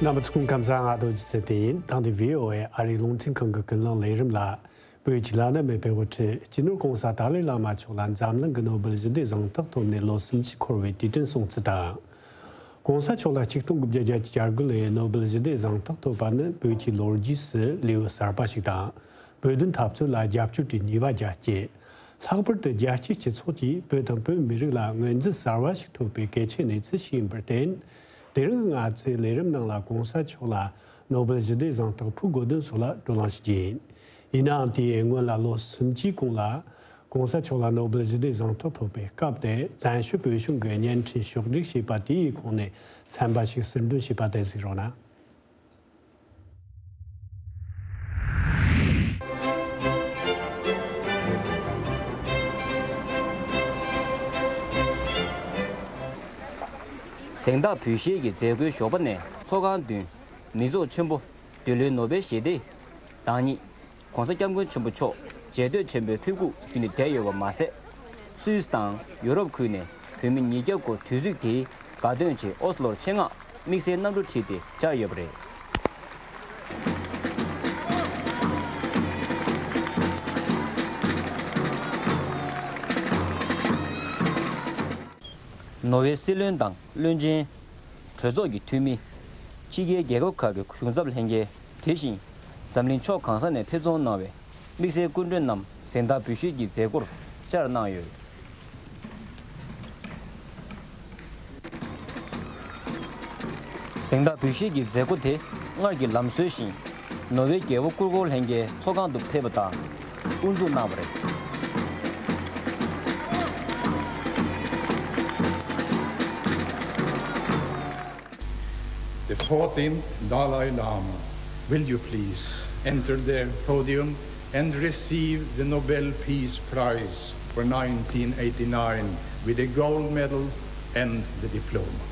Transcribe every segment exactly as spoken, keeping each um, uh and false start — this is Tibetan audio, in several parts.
རྣམ་པ་ཚོ་སྐུ་ཁམས་བཟང་། ང་རྡོ་རྗེ་ཚེ་བརྟན་ཡིན། དེང་དུས་ཝི་ཨོ་ཨེ་ཨ་རིའི་རླུང་འཕྲིན་ཁང་གི་ཀུན་གླེང་ལས་རིམ་ལ། བོད་ཀྱི་བླ་ན་མེད་པའི་དབུ་ཁྲིད་སྤྱི་ནོར་༸གོང་ས་ཏཱ་ལའི་བླ་མ་མཆོག་ལ་འཛམ་གླིང་གི་ནོ་སྦེལ་ཞི་བདེའི་གཟེངས་རྟགས་ཐོབ་ནས་ལོ་སུམ་ཅུ་འཁོར་བའི་དུས་དྲན་སྲུང་བརྩི་དང་། ༸གོང་ས་མཆོག་ལ་ཆིག་སྟོང་དགུ་བརྒྱ་བརྒྱད་ཅུ་གྱ་དགུ་ལོའི་ནོ་སྦེལ་ཞི་བདེའི་གཟེངས་རྟགས་ཐོབ་པ་ནི་བོད་ཀྱི་ལོ་རྒྱུས་སུ་ལེའུ་གསར་པ་ཞིག་དང་། བོད་དོན་འཐབ་རྩོད་ལ་རྒྱབ་སྐྱོར་གྱི་ནུས་པ་རྒྱ་བསྐྱེད། ལྷག་པར་དུ་རྒྱལ་སྤྱིའི་སྤྱི་ཚོགས་ཀྱིས་བོད་དང་བོད་མི་རིགས་ལ་ངོས་འཛིན་གསར་བ་ཞིག་ཐོབ་པའི་གལ་ཆེའི་གནས་ཚུལ་ཞིག་ཡིན་པར་བརྟེན། དེ་རིང་ང་ཚོའི་ལས་རིམ་ནང་ལ་༸གོང་ས་མཆོག་ལ་ནོ་སྦེལ་ཞི་བདེའི་གཟེངས་རྟགས་ཕུལ་དགོས་དོན་སོགས་ལ་བགྲོ་གླེང་ཞུ་རྒྱུ་ཡིན། ཡིན་ནའང་དེའི་སྔོན་ལ་ལོ་སུམ་ཅུའི་གོང་ལ་༸གོང་ས་མཆོག་ལ་ནོ་སྦེལ་ཞི་བདེའི་གཟེངས་རྟགས་ཐོབ་པའི་སྐབས་དེར་བཙན་བྱོལ་བོད་གཞུང་གི་བརྙན་འཕྲིན་ཕྱོགས་སྒྲིག་བྱས་པ་དེའི་ཁོངས་ནས་ཚན་པ་ཞིག་ཟུར་འདོན་བྱས་པ་དེ་གཟིགས་རོགས་གནང་། གཟེངས་རྟགས་འབུལ་བཞེས་ཀྱི་མཛད་སྒོའི་ཞོགས་པ་ནས་ཚོགས་ཁང་མདུན་མི་ཚོགས་ཆེན་པོ། འདི་ལོའི་ནོ་སྦེལ་ཞི་བདེའི་བདག་ཉིད་༸གོང་ས་༸སྐྱབས་མགོན་ཆེན་པོ་མཆོག་རྗེས་ཟློས་ཆེན་པོའི་ཕེབས་འབུལ་ཞུས་ནས་བསྡད་ཡོད་པ་མ་ཟད། སུད་སི་དང་ཡུ་རོབ་ཁུལ་ནས་བོད་མི་ཉིས་བརྒྱ་སྐོར་དུས་ཚོད་དེའི་དགའ་སྟོན་ཆེད་ཨོ་སི་ལོར་ཆེད་མངགས་དམིགས་བསལ་གནམ་གྲུ་ཁྲིད་དེ་བཅར་ཡོད་པ་རེད། ནོར་ཝེ་སྲིད་བློན་དང་བློན་ཆེན། གྲོས་ཚོགས་ཀྱི་འཐུས་མི། ཕྱི་རྒྱལ་རྒྱལ་ཁབ་ཁག་གི་གཞུང་ཚབ་ལྷན་རྒྱས། དེ་བཞིན་འཛམ་གླིང་ཕྱོགས་གང་ས་ནས་ཕེབས་ཚོགས་གནང་བའི་དམིགས་བསལ་སྐུ་མགྲོན་རྣམས་གཟེངས་རྟགས་འབུལ་བཞེས་ཀྱི་མཛད་སྒོར་བཅར་གནང་ཡོད། གཟེངས་རྟགས་འབུལ་བཞེས་ཀྱི་མཛད་སྒོ་དེ་སྔར་གྱི་ལམ་སྲོལ་བཞིན། ནོར་ཝེ་རྒྱལ་པོ་སྐུ་འཁོར་ལྷན་རྒྱས་ཚོགས་ཁང་དུ་ཕེབས་པ་དང་དབུ་འཛུགས་གནང་བ་རེད། The fourteenth Dalai Lama, will you please enter the podium and receive the Nobel Peace Prize for nineteen eighty-nine with a gold medal and the diploma?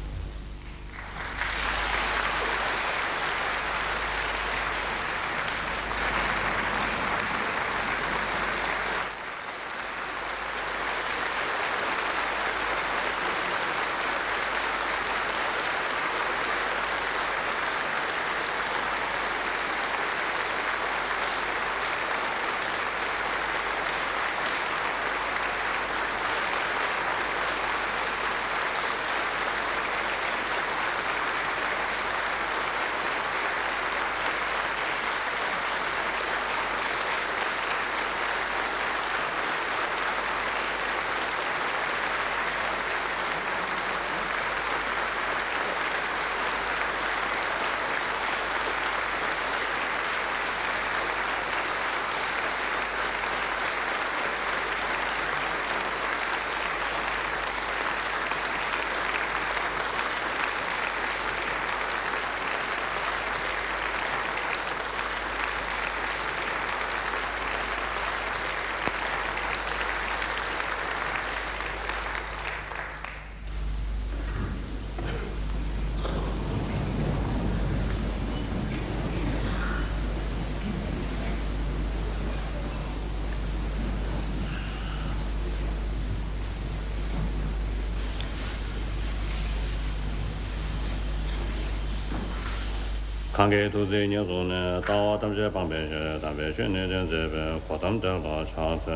གང་གིས་ཐུགས་བརྩེ་ཉེར་བཟུང་ནས། ལྟ་བ་ཐམས་ཅད་སྤངས་པའི་ཕྱིར། དམ་པའི་ཆོས་ནི་སྟོན་མཛད་པའི། གོ་ཏམ་དེ་ལ་ཕྱག་འཚལ་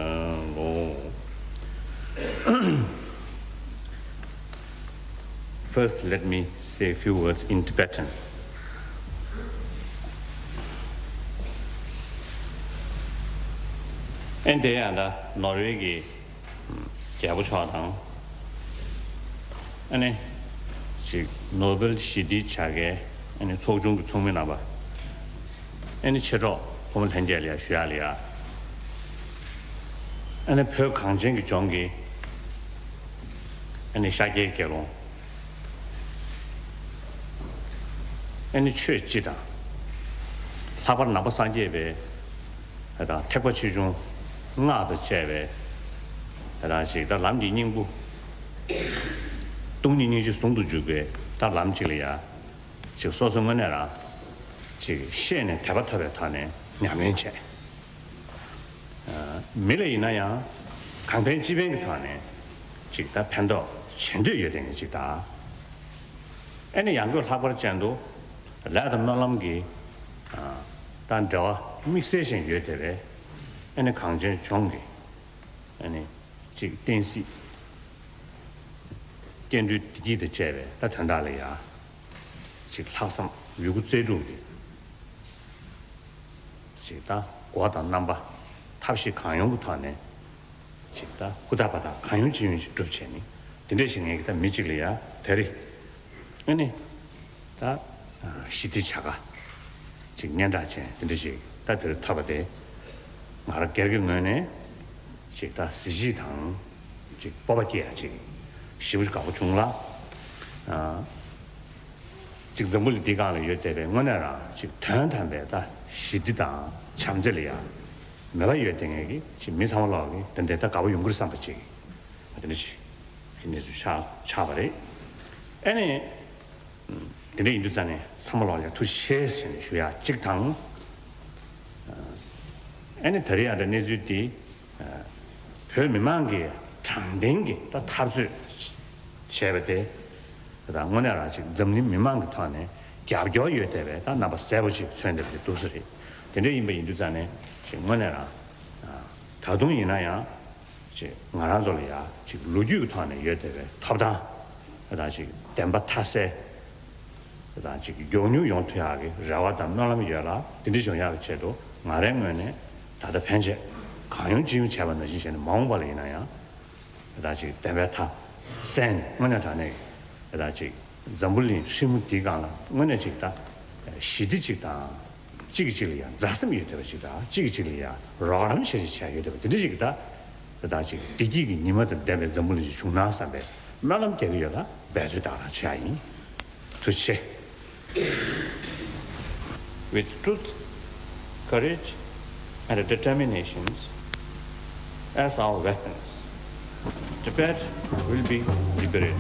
ལོ། First, let me say a few words in Tibetan. ཨེ་འདི་ཡང་ད་ནོར་ཝེ་གི་རྒྱལ་པོ་མཆོག་དང་། ཨ་ནི་ཅིག་ནོ་སྦེལ་ཞི་བདེའི་བྱ་དགའི་ཨ་ནི་ཚོགས་ཆུང་གི་ཚོགས་མི་རྣམ་པ། ཨ་ནི་མཆེད་གྲོགས་ཕོ་མོ་ལྷན་རྒྱས་ལ་ཡ་ཞུ་ཡག་ལ་ཡ། ཨ་ནི་བོད་གངས་ཅན་གྱི་ལྗོངས་ཀྱི་ཨ་ནི་ཤཱཀྱའི་དགེ་སློང་། ཨ་ནི་ཆོས་སྤྱི་དང་། ལྷག་པར་ནང་པ་སངས་རྒྱས་པའི་ད་ཐེག་པ་ཆེ་ཆུང་སྔགས་དང་བཅས་པའི་ད་ཅིག་ད་ལམ་གྱི་སྙིང་པོ། སྟོང་ཉིད་སྙིང་རྗེ་ཟུང་དུ་འཇུག་པའི་ད་ལམ་གཅིག་ལ་ཡ། ཅིག་སོ་སོ་དངོས་གནས་རང་ཅིག་ཤེས་ནས་དད་པ་ཐོབ་པའི་ཐོག་ནས་ཉམས་ལེན་བྱས། མི་ལ་ཡིན་ན་ཡང་གང་ཕན་ཅི་ཕན་གྱི་ཐོག་ནས་ཅིག་ད་ཕན་ཐོགས་བྱེད་འདོད་ཡོད་དེ་ནི་ཅིག་ད། ཨེ་ནི་ཡང་སྒོས་ལྷག་པར་ཅན་དུ་ ལས་དང་སྨོན་ལམ་གྱི་ཨ་དང་འབྲེལ་བ་དམིགས་བསལ་ཅན་ཡོད་བསྡད་པའི་ཨ་ནི་གངས་ཅན་ལྗོངས་ཀྱི་ཨ་ནི་ཅིག་བསྟན་སྲིད་བསྟན་འགྲོའི་བདེ་སྐྱིད་དང་བཅས་པའི་ད་དོན་དག་ལ་ཡ་ཅིག་ལྷག་བསམ་ཡོད་རྒུ་རྩལ་སྤྲུགས་ཏེ། ཅིག་ད་སྒོ་དང་རྣམ་པ་ཐབས་ཤེས་གང་ཡོང་གི་ཐོག་ནས་ཅིག་ད་ཧུར་ཐག་འབད་ཐག་གང་ཡོང་ཅི་ཡོང་ཞིག་སྒྲུབ་བྱས་ནས་དེ་འདྲ་ཞིག་ངས་ཀྱི་ད་མི་གཅིག་ལ་ཡ་དེ་རེད། ཨ་ནི་ད་ཞི་བདེ་བྱ་དགའ་ཅིག་སྙན་གྲགས་ཅན་དེ་འདྲ་ཞིག་ད་དེར་ཐོབ་པ་དེ་ང་རང་སྒེར་གྱི་ངོས་ནས་ཅིག་ད་གཟི་བརྗིད་དང་ཅིག་སྤོབས་པ་སྐྱེ་ཡ་ཅིག་ཞེ་པོ་ཅིག་དགའ་པོ་བྱུང་ལ། ཨ། ཅིག་འཛམ་བུ་གླིང་འདིའི་སྒང་ལ་ཡོད་བསྡད་པའི་དངོས་གནས་རང་ཅིག་དོན་དམ་པའི་ད་ཞི་བདེ་དང་བྱམས་བརྩེ་ལ་ཡང་མོས་པ་ཡོད་བསྡད་མཁན་གྱི་ཅིག་མི་ཚང་མ་ལོག་གི་དེ་འདྲའི་ད་དགའ་པོ་ཡོང་གི་རེད་བསམ་པ་ཅིག་དེ་འདྲ་ཅིག་གི་གནས་ཚུལ་ཆགས་ཆགས་པ་རེད། ཨ་ནི་དེ་འདྲ་ཡིན་དུས་ཙང་ནས་ཚང་མ་ལོག་ལ་ཐུགས་རྗེ་ཆེ་ཟེར་ནས་ཞུ་ཡ་གཅིག་དང་། ཨ་ནི་ད་རེས་ཡང་ད་གནས་ཚུལ་འདི་བོད་མི་མང་གིས་དྲང་བདེན་གྱི་ད་འཐབ་རྩོད་བྱས་པ་དེ་ད་དངོས་གནས་རང་ཅིག་འཛམ་གླིང་མི་མང་གི་ཐོག་ནས་རྒྱབ་སྐྱོར་ཡོད་བསྡད་པའི་ད་རྣམ་པ་གསལ་པོ་ཅིག་མཚོན་བསྡད་པ་དེ་འདུག་ས་རེད། དེ་འདྲ་ཡིན་པ་ཡིན་དུས་ཙང་ནས་ཅིག་དངོས་གནས་རང་ད་དུང་ཡིན་ན་ཡང་ཅིག་ང་རང་ཚོ་ལ་ཡ་ཅིག་ལོ་རྒྱུས་ཀྱི་ཐོག་ནས་ཡོད་བསྡད་པའི་ཐོབ་ཐང་ད་ཅིག་བདེན་པ་མཐའ་གསལ། དང་ཅིག་མགྱོགས་མྱུར་ཡོང་ཐུབ་ཡག་གི་རེ་བ་དང་སྨོན་ལམ་ཡོད་ལ། དེ་འདྲ་བྱུང་ཡག་གི་ཆེད་དུ་ང་རའི་ངོས་ནས་ད་ལྟ་ཕན་ཆད་གང་ཡོང་ཅི་ཡོང་བྱས་པ་ནང་བཞིན་བྱས་ནས་མ་འོངས་པ་ལ་ཡིན་ན་ཡང་ད་ཅིག་བདེན་པའི་མཐའ་གསལ་ནས་དངོས་གནས་དྲང་གནས་ཀྱི་ད་ཅིག་འཛམ་བུ་གླིང་ཧྲིལ་མོ་འདིའི་སྒང་ལ་དངོས་གནས་ཅིག་ད་ཞི་བདེ་ཅིག་དང་གཅིག་གིས་གཅིག་ལ་ཡང་མཛའ་སེམས་ཡོད་བསྡད་པ་ཅིག་དང་གཅིག་གིས་གཅིག་ལ་ཡང་རོགས་རམ་བྱེད་བྱེད་ཡག་ཡོད་བསྡད་པ་དེ་འདྲ་ཅིག་གི་ད། དེ་དག་ཅིག་བདེ་སྐྱིད་ཀྱི་ཉི་མ་དང་ལྡན་པའི་འཛམ་བུ་གླིང་ཞིག་བྱུང་ན་བསམ་པའི་སྨོན་ལམ་རྒྱག་གི་ཡོད་ལ་འབད་རྩོལ་དག་རང་བྱེད་ཡ་ཡིན། ཐུགས་རྗེ་ཆེ། With truth, courage, and determinations as our weapons, Tibet will be liberated.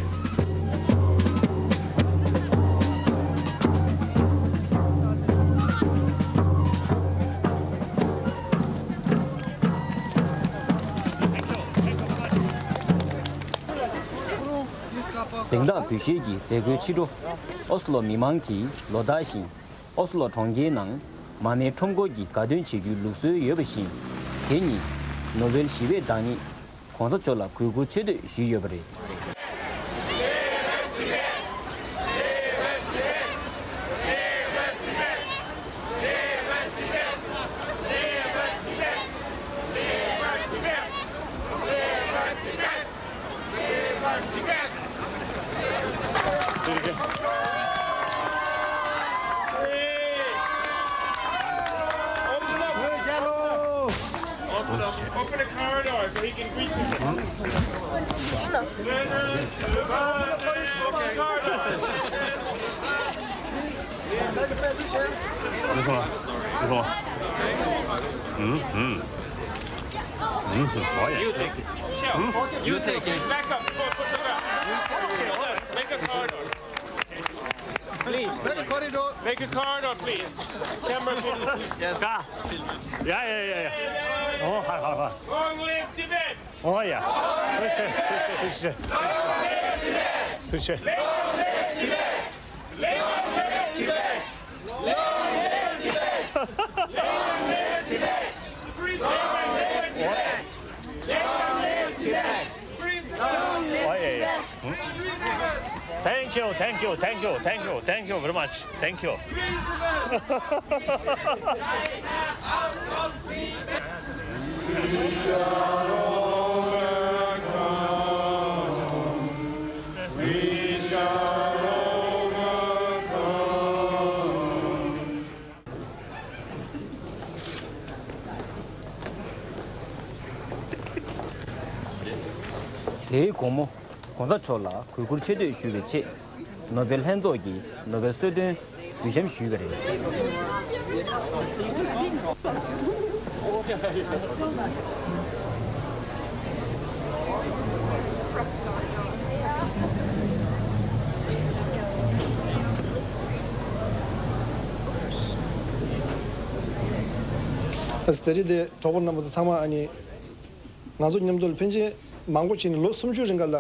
གཟེངས་རྟགས་འབུལ་བཞེས་ཀྱི་མཛད་སྒོའི་ཕྱི་དྲོ། ཨོ་སི་ལོ་མི་མང་གིས་ལོ་ལྟར་བཞིན་ཨོ་སི་ལོ་གྲོང་ཁྱེར་ནང་མ་ཎིའི་ཁྲོམ་སྐོར་གྱི་དགའ་སྟོན་བྱེད་རྒྱུའི་ལུགས་སྲོལ་ཡོད་པ་བཞིན། དེ་ཉིན་ནོ་བེལ་ཞི་བའི་བདག་ཉིད་གོང་ས་མཆོག་ལ་གུས་བཀུར་ཆེ་བསྟོད་ཞུས་ཡོད་པ་རེད། Open the corridor so he can greet them. Let us, open the corridor. 你说，你说，嗯嗯嗯，导演，You take it. You take it. Back up. Make a corridor. Please. Make a corridor. Make a corridor, please. Camera people. Yes. 嘎，呀呀呀呀，哦，好好好，Long live Tibet. 哦呀，谢谢谢谢谢谢，谢谢。Long live Tibet. Long live Tibet. Long live Tibet. Long live Tibet. Free Tibet. Long live Tibet. Free Tibet. 哦呀呀，嗯。Thank you, thank you, thank you, thank you, thank you very much. Thank you. དེའི་དགོང་མོ། གོང་ས་མཆོག་ལ་གུས་བཀུར་ཆེ་བསྟོད་ཞུ་བའི་ཆེད། ནོ་བེལ་ལྷན་ཚོགས་ཀྱིས་ནོ་བེལ་གསོལ་སྟོན་འབུལ་བཤམས་ཞུས་པ་རེད། ཨ་ཙི། དེ་རིང་དེ་གྲོགས་པོ་རྣམ་པ་ཚོ་ཚང་མ་ཨ་ནི་ང་ཚོ་མཉམ་དུ་ལ་ཕན་ཆད་མང་པོ་བྱས་ནས་ལོ་སུམ་ཅུ་རིང་ག་ལ་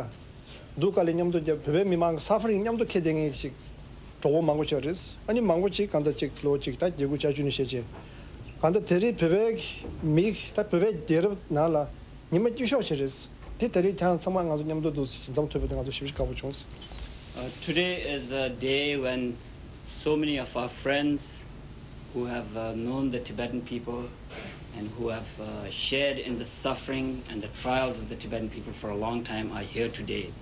སྡུག་དཀའ་ལས་མཉམ་དུ་བརྒྱབ། བོད་པའི་མི་མང་གི་སཱ་ཕ་རིང་མཉམ་དུ་འཁྱེར་བསྡད་མཁན་ཞིག་ གྲོགས་པོ་མང་པོ་ཅིག་རེད། ཨ་ནི་མང་པོ་ཅིག་གང་ལྟར་ཅིག་ལོ་གཅིག་ད་བརྒྱད་དགུ་བཅུ་བཅུ་ནས་བཤད་ཅིག་གང་ལྟར་དེ་རིང་བོད་པའི་མི་ད་བོད་པའི་རྒྱལ་རབས་ནང་ལ་ཉི་མ་སྐྱིད་ཤོས་ཅིག་རེད། དེ་དེ་རིང་ཁྱེད་རང་ཚང་མ་ང་ཚོ་མཉམ་དུ་འདུག་ཟེར་མཚམས་ཐོབ་པ་དེ་ང་ཚོ་ཞེ་པོ་ཅིག་དགའ་པོ་བྱུང་། Uh, today is a day when so many of our friends who have uh, known the Tibetan people and who have uh, shared in the suffering and the trials of the Tibetan people for a long time are here today.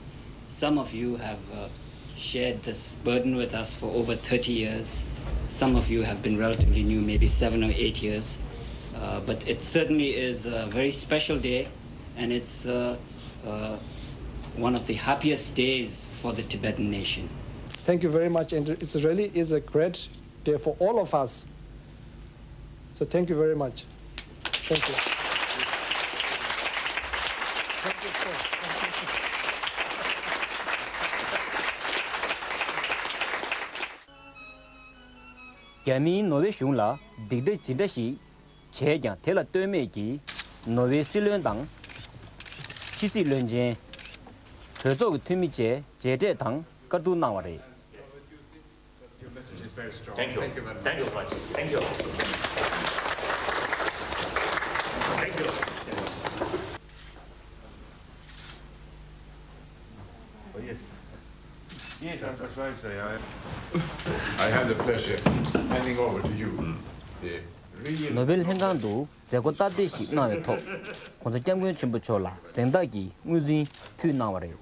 Some of you have uh, shared this burden with us for over thirty years. Some of you have been relatively new, maybe seven or eight years. Uh, but it certainly is a very special day, and it's uh, uh, one of the happiest days for the Tibetan nation. Thank you very much, and it really is a great day for all of us. So thank you very much. Thank you. Thank you, sir. རྒྱ་མིས་ནོར་ཝེ་གཞུང་ལ་སྡིགས་ར་ཇི་འདྲ་ཞིག་བྱས་ཀྱང་དེ་ལ་ལྟོས་མེད་ཀྱིས་ནོར་ཝེ་སྲིད་བློན་དང་ཕྱི་སྲིད་བློན་ཆེན། གྲོས་ཚོགས་ཀྱི་འཐུས་མི་བཅས་མཇལ་འཕྲད་དང་བཀའ་བསྡུར་གནང་བ་རེད། Thank you. Thank you very much. Thank you. Thank you. Oh, yes. Yes, I'm surprised. I, I have the pleasure handing over to you the real ནོ་བེལ་ལྷན་ཁང་དུ་མཛད་སྒོ་སྟབས་བདེ་ཞིག་གནང་བའི་ཐོག་༧གོང་ས་༧སྐྱབས་མགོན་ཆེན་པོ་མཆོག་ལ་གཟེངས་རྟགས་ཀྱི་དངུལ་རྫུན་ཕུལ་གནང་བ་རེད།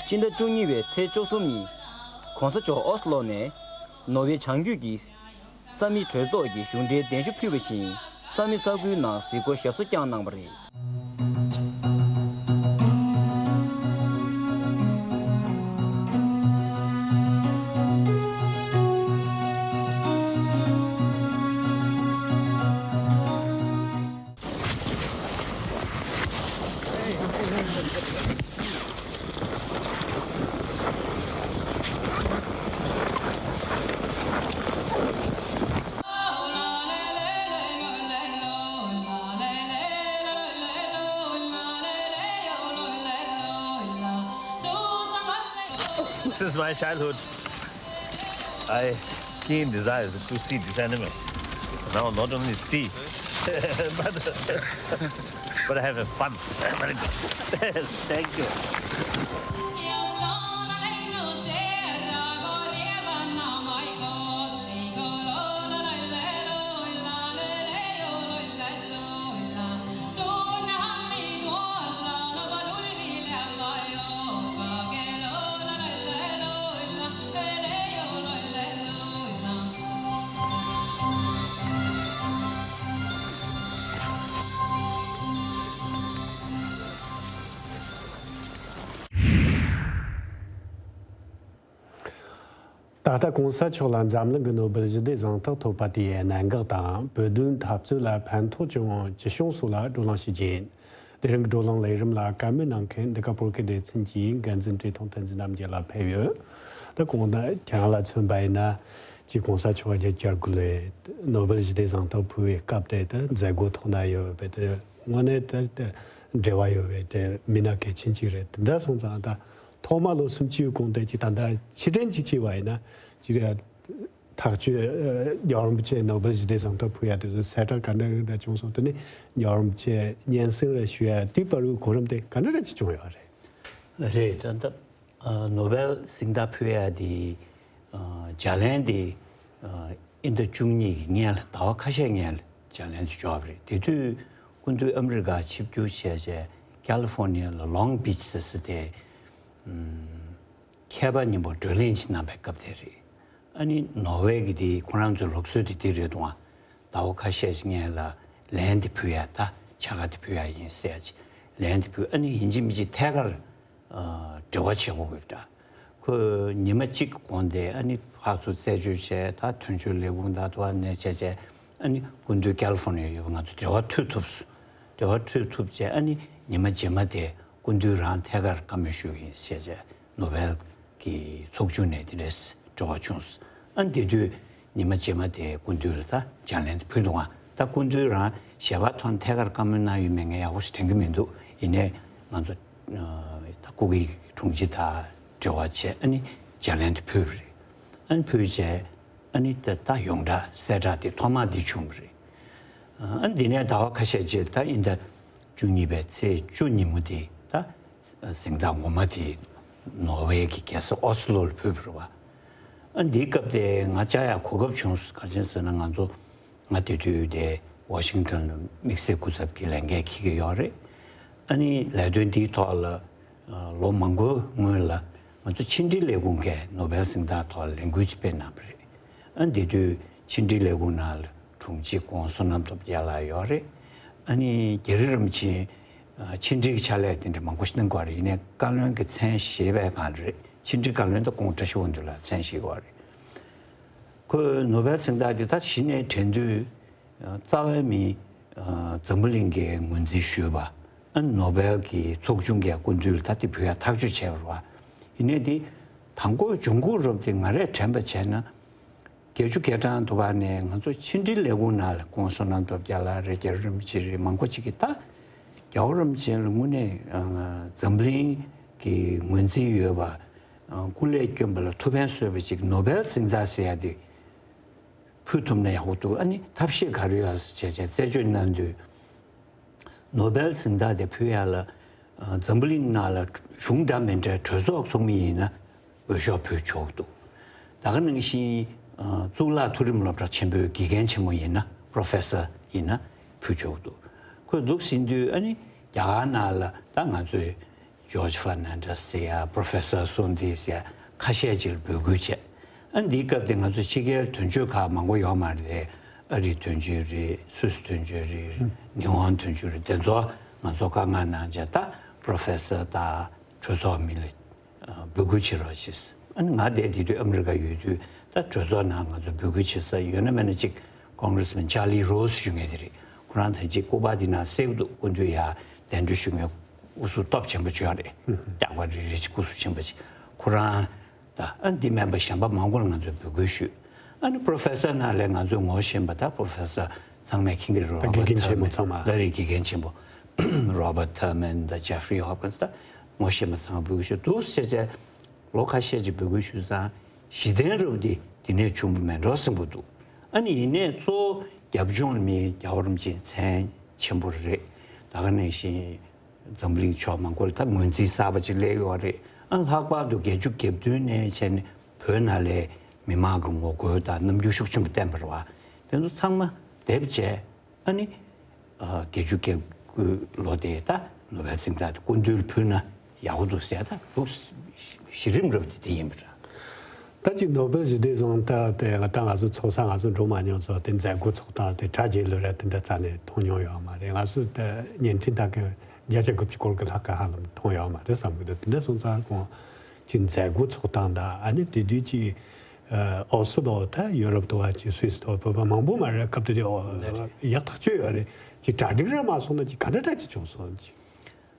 སྤྱི་ཟླ་བཅུ་གཉིས་པའི་ཚེས་བཅུ་གསུམ་ཉིན་༧གོང་ས་མཆོག་ཨོ་སི་ལོ་ནས་ནོར་ཝེ་བྱང་རྒྱུད་ཀྱི་ས་མིང་གྲོས་ཚོགས་ཀྱི་གཞུང་འབྲེལ་གདན་ཞུ་ཕུལ་བ་བཞིན་ས་མིང་ས་ཁུལ་ནང་གཟིགས་སྐོར་ཞབས་སོར་བསྐྱངས་གནང་བ་རེད། Since my childhood, I keen desires to see this animal. Now not only see, but, but have a fun. Very good. Thank you. ད་ལྟ་གོང་ས་མཆོག་ལ་འཛམ་གླིང་གི་ནོ་སྦེལ་ཞི་བདེའི་གཟེངས་རྟགས་ཐོབ་པ་དེའི་གནད་འགག་དང་བོད་དོན་འཐབ་རྩོད་ལ་ཕན་ཐོགས་བྱུང་བའི་ཅི་བྱུང་སོགས་ལ་བགྲོ་གླེང་ཞུ་རྒྱུ་ཡིན། དེ་རིང་གི་བགྲོ་གླེང་ལས་རིམ་ལ་བཀའ་མོལ་གནང་མཁན་འདི་ག་བོད་སྐད་སྡེ་ཚན་གྱི་འགན་འཛིན་བཀྲས་མཐོང་བསྟན་འཛིན་རྣམ་རྒྱལ་ལགས་ཕེབས་ཡོད། ད་གོང་ན་ཁྱེད་རང་ལ་མཚོན་པ་ཡིན་ན་ཅིག་གོང་ས་མཆོག་བརྒྱད་ཅུ་གྱ་དགུ་ལོའི་ནོ་སྦེལ་ཞི་བདེའི་གཟེངས་རྟགས་ཕུལ་བའི་སྐབས་དེ་ད་མཛད་སྒོ་ཐོག་ན་ཡོད་པའི་དེ་དངོས་གནས་ད་འབྲེལ་བ་ཡོད་པའི་དེ་མི་སྣ་གལ་ཆེན་ཅིག་རེད། དེ་འདྲ་སོང་ཙང་ད། ཐོག་མ་ལོ་སུམ་ཅུའི་གོང་དེ་ཅིག་ད་ལྟ་ཕྱིར་དྲན་ཅིག་བྱས་པ་ཡིན་ན་ཅིག་ཐག་གཅོད་རྒྱལ་བ་རིན་པོ་ཆེ་ནོ་སྦེལ་ཞི་བདེའི་གཟེངས་རྟགས་ཕུལ་ཡ་དེ་ཚོ་གསལ་བསྒྲགས་ག་འདྲ་ག་འདྲ་བྱུང་སོང་། དེ་ནས་རྒྱལ་བ་རིན་པོ་ཆེ་སྙན་སེང་རེ་ཞུ་ཡ་དེའི་བར་བའི་གོ་རིམ་དེ་ག་འདྲ་རེ་ཅིག་བྱུང་ཡོད་རེད། རེད། ད་ལྟ་ནོ་སྦེལ་གཟེངས་རྟགས་ཕུལ་ཡ་དེ་ལྗགས་ལན་དེ་ཨིན་ཟླ་བཅུ་གཉིས་ཀྱི་སྔན་ལ་ཟླ་བ་ཁ་ཤས་སྔན་ལ་ལྗགས་ལན་དེ་འབྱོར་བ་རེད། དེ་དུས་སྐུ་མདུན་ཨ་མི་རི་ཀ་ཆིབས་བསྒྱུར་བྱས་རྗེས་ཀ་ལི་ཧྥོ་ནི་ཡ་ལ་ལོང་བིཆ་ཟེར་ས་དེ། མཁས་པ་མཉམ་པོ་བགྲོ་གླེང་ཞིག་གནང་པའི་སྐབས་དེ་རེད། ཨ་ནི་ནོར་ཝེ་གི་དེ་ཁོ་རང་ཚོའི་ལུགས་སྲོལ་དེ་འདི་རེད་འདུག་ཨ། ཟླ་བ་ཁ་ཤས་ཤིག་སྔན་ལ་ལན་དེ་ཕུལ་ཡ་ད་ཕྱག་དཀར་དེ་ཕུལ་ཡ་ཡིན་ཟེར་ཡ་ཅིག་ལན་དེ་ཕུལ། ཨ་ནི་ཡིན་གཅིག་མིན་གཅིག་ཐད་ཀར་འབྲེལ་བ་བྱེད་དགོས་ཀྱི་འདྲ། ཁོས་ཉི་མ་གཅིག་གི་གོང་དེ་ཨ་ནི་ཕར་ཚུར་རྩད་གཅོད་བྱས། ད་དོན་གཅོད་ལས་ཁུངས་དང་དུ་བ་ནས་བྱས་བྱས་ཨ་ནི་སྐུ་མདུན་ཀ་ལི་ཧྥོ་ནི་ཡ་ཡོད་པ་ང་ཚོ་འབྲེལ་བ་མཐུད་ཐུབ། འབྲེལ་བ་མཐུད་ཐུབ་བྱས་ཨ་ནི་ཉི་མ་རྗེས་མ་དེ་སྐུ་མདུན་རང་ཐད་ཀར་བཀའ་མོལ་ཞུ་གི་ཡིན་ཟེར་བྱས་ནོ་སྦེལ་གྱི་ཚོགས་ཆུང་ནས་དེ་འདྲས་འབྲེལ་བ་བྱུང་སོང་། ཨ་ནི་དེ་དུས་ཉི་མ་རྗེས་མ་དེ་སྐུ་མདུན་ལ་ད་ལྗགས་ལན་དེ་ཕུལ་འདུག་ཨ། ད་སྐུ་མདུན་རང་ཞལ་པར་ཐོག་ནས་ཐད་ཀར་བཀའ་མོལ་གནང་ཡོད་མེད་ངས་ཡག་པོ་ཞིག་དྲན་གྱི་མི་འདུག་ཡིན་ནའི་ ང་ཚོ་ད་སྐུ་སྒེར་དྲུང་ཆེ་དང་འབྲེལ་བ་བྱས། ཨ་ནི་བརྗེ་ལན་དེ་ཕུལ་བ་རེད། ཨ་ནི་ཕུལ་བྱས་ཨ་ནི་ད་ད་ཡོངས་གྲགས་གསལ་བསྒྲགས་དེ་ཐོག་མ་དེ་བྱུང་བ་རེད། ཨ་ནི་འདི་ནས་ཟླ་བ་ཁ་ཤས་རྗེས་ད་ཨིན་ཟླ་བཅུ་གཉིས་པའི་ཚེས་བཅུ་ཉིན་མོ་དེ་ད་གཟེངས་རྟགས་ངོ་མ་དེ་ནོར་ཝེ་གི་རྒྱལ་ས་ཨོ་སི་ལོ་ལ་ཕུལ་བ་རེད་བ། ཨ་འདིའི་སྐབས་དེ་ང་བཅར་ཡག་གོ་སྐབས་བྱུང་སོང་། ག་རེ་བྱས་ཟེར་ན་ང་ཚོ་ང་དེ་དུས་དེ་ཝ་ཤིང་ཊོན་ལ་དམིགས་བསལ་སྐུ་ཚབ་ཀྱི་ལས་འགན་འཁྱེར་གྱི་ཡོད་རེད། ཨ་ནི་ལས་དོན་འདིའི་ཐོག་ལ་ལོ་མང་པོའི་སྔོན་ལ་ང་ཚོ་ཕྱི་འབྲེལ་ལས་ཁུངས་ཀྱིས་ནོ་བེལ་གཟེངས་རྟགས་ཐོག་ལས་འགུལ་ཅིག་སྤེལ་གནང་བ་རེད། ཨ་འདི་དུས་ཕྱི་འབྲེལ་ལས་ཁུངས་ནང་ལ་དྲུང་ཆེ་ཁོང་བསོད་ནམས་སྟོབས་རྒྱལ་ལགས་ཡོད་རེད། ཨ་ནི་རྒྱ་རི་རིན་པོ་ཆེ་ཕྱི་འབྲེལ་གྱི་ཕྱག་ལས་དེ་འདྲ་མང་པོ་ཞིག་གནང་གི་ཡོད་རེད། ཡིན་ནའི་བཀའ་བློན་གྱི་མཚན་བཞེས་པའི་སྒང་རེད། ཕྱི་འབྲེལ་བཀའ་བློན་དང་ཁོང་བཀྲ་ཤིས་དབང་འདུས་ལགས་མཚན་བཞེས་ཀྱི་ཡོད་རེད། ཁོས་ནོ་བེལ་གཟེངས་རྟགས་དེ་ད་གཞི་ནས་དྲན་དུས་རྩ་བའི་མི་འཛམ་བུ་གླིང་གིས་ངོས་འཛིན་ཞུས་པ། ཨ་ནོ་བེལ་གྱི་ཚོགས་ཆུང་གི་སྐུ་མདུན་ལ་ད་དེ་ཕུལ་ཡ་ཐག་གཅོད་བྱས་པ་རེད་བ། ཡིན་ནའི་དེ་དང་པོ་འབྱུང་ཁུངས་རབ་དེ་ང་རས་དྲན་པ་བྱས་ན། བརྒྱད་ཅུ་གྱ་གྲངས་དུ་བར་ནས་ང་ཚོ་ཕྱི་འབྲེལ་ལས་ཁུངས་ནང་ལ་ཁོང་བསོད་ནམས་སྟོབས་རྒྱལ་ལགས་རེད། རྒྱ་རི་རིན་པོ་ཆེ་རེད། མང་པོ་ཅིག་གིས་ད་རྒྱལ་བ་རིན་པོ་ཆེ་ལ་དངོས་གནས་འཛམ་བུ་གླིང་གི་ངོས་འཛིན་ཡོད་པ། སྐུ་ལས་བསྐྱོན་པ་ལ་ཐུགས་ཕན་གསོས་པ་ཅིག་ནོ་བེལ་གཟེངས་རྟགས་ཟེར་ཡ་དེ་ཕུལ་ཐུབ་ན་ཡག་པོ་འདུག་ཨ་ནི་ཐབས་ཤེས་ག་རེ་ཡོད་ཟེར་བྱས་བྱས་རྩད་གཅོད་གནང་དུས། ནོ་བེལ་གཟེངས་རྟགས་དེ་ཕུལ་ཡ་ལ་འཛམ་བུ་གླིང་ནང་ལ་གཞུང་འདྲ་མི་འདྲའི་གྲོས་ཚོགས་ཚོགས་མི་ཡིན་ན་འོས་ཤོག་ཕུལ་ཆོག་འདུག་ད་ག་ནང་བཞིན་གཙུག་ལག་མཐོ་རིམ་སློབ་གྲྭ་ཆེན་པོའི་དགེ་རྒན་ཆེན་མོ་ཡིན་ན་པོ་རོ་ཕེ་སར་ཡིན་ན་ཕུལ་ཆོག་འདུག་ཁོས་འདུག་ཟིན་དུས་ཨ་ནི་རྒྱ་གར་ནང་ལ་ད་ང་ཚོའི་ཇོརྗ་ཧྥར་ནན་ཌེས་ཟེར་ཡ། པོ་རོ་ཕེ་སར་སོན་ཏི་ཟེར་ཡ་ཁ་ཤས་ཅིག་ལ་འབོད་སྐུལ་བྱས། ཨ་འདིའི་སྐབས་དེ་ང་ཚོ་ཕྱི་རྒྱལ་དོན་གཅོད་ཁག་མང་པོ་ཡོད་མ་རེད། ཨ་རིའི་དོན་གཅོད་རེད། སུད་སི་དོན་གཅོད་རེད། ཉི་ཧོང་དོན་གཅོད་རེད། དེ་ཚོ་ང་ཚོ་བཀའ་མངགས་གནང་བྱས་ད་པོ་རོ་ཕེ་སར་དང་གྲོས་ཚོགས་མི་ལ་འབོད་སྐུལ་བྱེད་རོགས་བྱས། ཨ་ནི་ང་དེ་དེ་དུས་ཨ་མི་རི་ཀ་ཡོད་དུས་ད་གྲོས་ཚོགས་ནང་ང་ཚོ་འབོད་སྐུལ་བྱེད་ས་ཡོད་ན་མེད་ན་གཅིག་ཀོང་གྷི་རེ་སི་མན་ཅར་ལི་རོ་སི་ཞུ་མཁན་དེ་རེད། ཁོ་རང་ད་ཅིག་སྐུ་པར་དེ་ནང་གསལ་པོ་འདུག་སྐུ་མདུན་ཡ་གདན་འདྲེན་ཞུ་མཁན་སྐུ་གཟུགས་སྟོབས་ཆེན་པོ་ཅིག་ཡོད་རེད། རྒྱགས་པ་རེ་རེ་ཅིག་སྐུ་གཟུགས་ཆེན་པོ་ཅིག་ཁོ་རང་ད་ཨ་འདི་མིན་པ་གཞན་པ་མང་པོ་ལ་ང་ཚོས་འབོད་སྐུལ་ཞུས། ཨ་ནི་པོ་རོ་ཕེ་སར་ནང་ལ་ང་ཚོས་ངོ་ཤེས་པ་ད་པོ་རོ་ཕེ་སར་ཚང་མས་མཁྱེན་གྱི་རེད། ད་དགེ་རྒན་ཆེན་མོ་ཚང་མ། ལ་རེད། དགེ་རྒན་ཆེན་པོ་རོ་བར་ཐར་མན་དང་ཇེ་ཧྥ་རི་ཧོབ་ཀིན་སི་ད་ངོ་ཤེས་པ་ཚང་མ་འབོད་སྐུལ་ཞུས་འདུག་ཟེར་བྱས་ལོ་ཁ་ཤས་ཅིག་འབོད་སྐུལ་ཞུས་ཙང་གཞི་རྟེན་རབ་འདི་འདི་ནས་བྱུང་བ་མེད་འགྲོ་བསམ་གྱི་འདུག་ཨ་ནི་ཡིན་ནའི་གཙོ་བོ་རྒྱབ་ལྗོངས་མི་རྒྱལ་བ་རིན་པོ་ཆེ་མཚན་ཆེན་པོ་རེད། ད་ག་ནང་བཞིན་འཛམ་གླིང་ཕྱོགས་མང་པོ་ལ་ད་ངོས་འཛིན་གསར་པ་ཅིག་སླེབས་ཡོད་རེད། ཨ་ལྷག་པར་དུ་བརྒྱད་ཅུ་གྱ་བདུན་ནས་བྱས་ནས་བོད་ནང་ལ་མི་མང་གི་ངོ་རྒོལ་དང་རྣམ་འགྱུར་ཤུགས་ཆེན་པོ་བསྟན་པ་རེད་བ། དེ་ཚོ་ཚང་མ་དེབ་བྱས། ཨ་ནི། ཨ་བརྒྱད་ཅུ་གྱ་དགུ་ལོ་དེ་ད་ནོ་བེལ་གཟེངས་རྟགས་དེ་སྐུ་མདུན་ལ་ཕུལ་ན་ཡག་པོ་འདུག་ཟེར། ད་འདུག་གཞི་རིམ་རབ་དེ་དེ་ཡིན་པ་འདྲ། ད་ཅིག་ནོ་བེལ་ཞི་བདེའི་གཟེངས་རྟགས་དེ་ད་ང་ཚོ་ཚོགས་ས་ང་ཚོ་འགྲོ་མ་མྱོང་ཚོ་དེ་མཛད་སྒོ་ཚོགས་སྟངས་དེ་གྲ་རྒྱས་ལོས་ར་དེ་འདྲ་རྩ་ནས་མཐོང་མྱོང་ཡོད་མ་རེད། ང་ཚོ་ད་བརྙན་འཕྲིན་དག་གི་བརྒྱ་ཆ་དགུ་བཅུ་སྐོར་གྱི་ལྷག་ག་ཧ་ལམ་མཐོང་ཡོད་མ་རེད་བསམ་གི་འདུག་དེ་འདྲ་སོང་ཙང་ཁོང་ཅིག་མཛད་སྒོ་ཚོགས་སྟངས་དང་ཨ་ནི་དེ་དུས་ཅིག་ཨོ་སི་ལོ་ད་ཡུ་རོབ་དུ་བ་ཅིག་སུད་སི་དུ་བ་བོད་པ་མང་པོ་མ་རེད། སྐབས་དེ་དུས་ཨོ་ཡག་ཐག་ཆོད་ཡོད་རེད། ཅིག་གྲ་སྒྲིག་རེ་མ་སོང་ན་ཅིག་ག་འདྲ་འདྲ་ཅིག་བྱུང་སོང་ཅིག་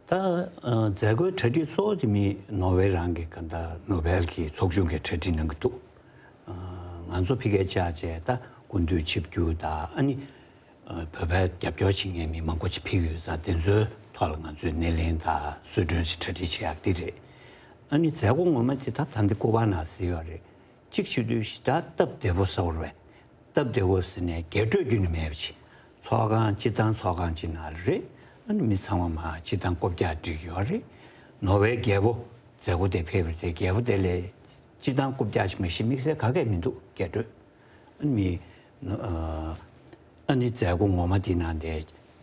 ད་མཛད་སྒོའི་གྲ་སྒྲིག་གཙོ་བོ་དེ་མི་ནོར་ཝེ་རང་གི་ག་ད་ནོ་བེལ་གྱི་ཚོགས་ཆུང་གིས་གྲ་སྒྲིག་གནང་གི་འདུག་ང་ཚོ་ཕ་གིར་བཅར་བྱས་ད་སྐུ་མདུན་ཆིབས་བསྒྱུར་དང་ཨ་ནི། བོད་པའི་རྒྱབ་སྐྱོར་བྱེད་མཁན་མི་མང་པོ་ཅིག་ཕེབས་ཡོད་ཙང་དེ་ཚོའི་ཐོག་ལ་ང་ཚོས་སྣེ་ལེན་དང་གསོལ་མགྲོན་ཞིག་གྲ་སྒྲིག་བྱེད་ཡག་འདི་རེད། ཨ་ནི་མཛད་སྒོ་ངོ་མ་དེ་ད་ད་འདི་སྐུ་པར་ནང་གཟིགས་ཡོད་རེད། གཅིག་བྱེད་དུས་ཞེ་དྲག་སྟབས་བདེ་པོ་ཟེར་བ་རེད། སྟབས་བདེ་པོ་ཟེར་ནས་རྒྱས་སྤྲོས་ཁྱོན་ནས་མེད་པ་ཅིག་ཚོགས་ཁང་སྤྱི་བཏང་ཚོགས་ཁང་ཅིག་ནང་ལ་རེད། ཨ་ནི་མི་ཚང་མ་མར་སྤྱི་བཏང་རྐུབ་བཀྱག་སྒྲིག་ཡོད་རེད། ནོར་ཝེ་རྒྱལ་པོ་མཛད་སྒོ་དེ་ཕེབས་པ་རེད། རྒྱལ་པོ་དེ་ལས་སྤྱི་བཏང་རྐུབ་བཀྱག་ཅིག་མ་གཏོགས་དམིགས་བསལ་ག་གེ་མི་འདུག་རྒྱས་སྤྲོས། ཨ་ནི་མི། ཨ་ནི་མཛད་སྒོ་ངོ་མ་དེ་ནང་དེ་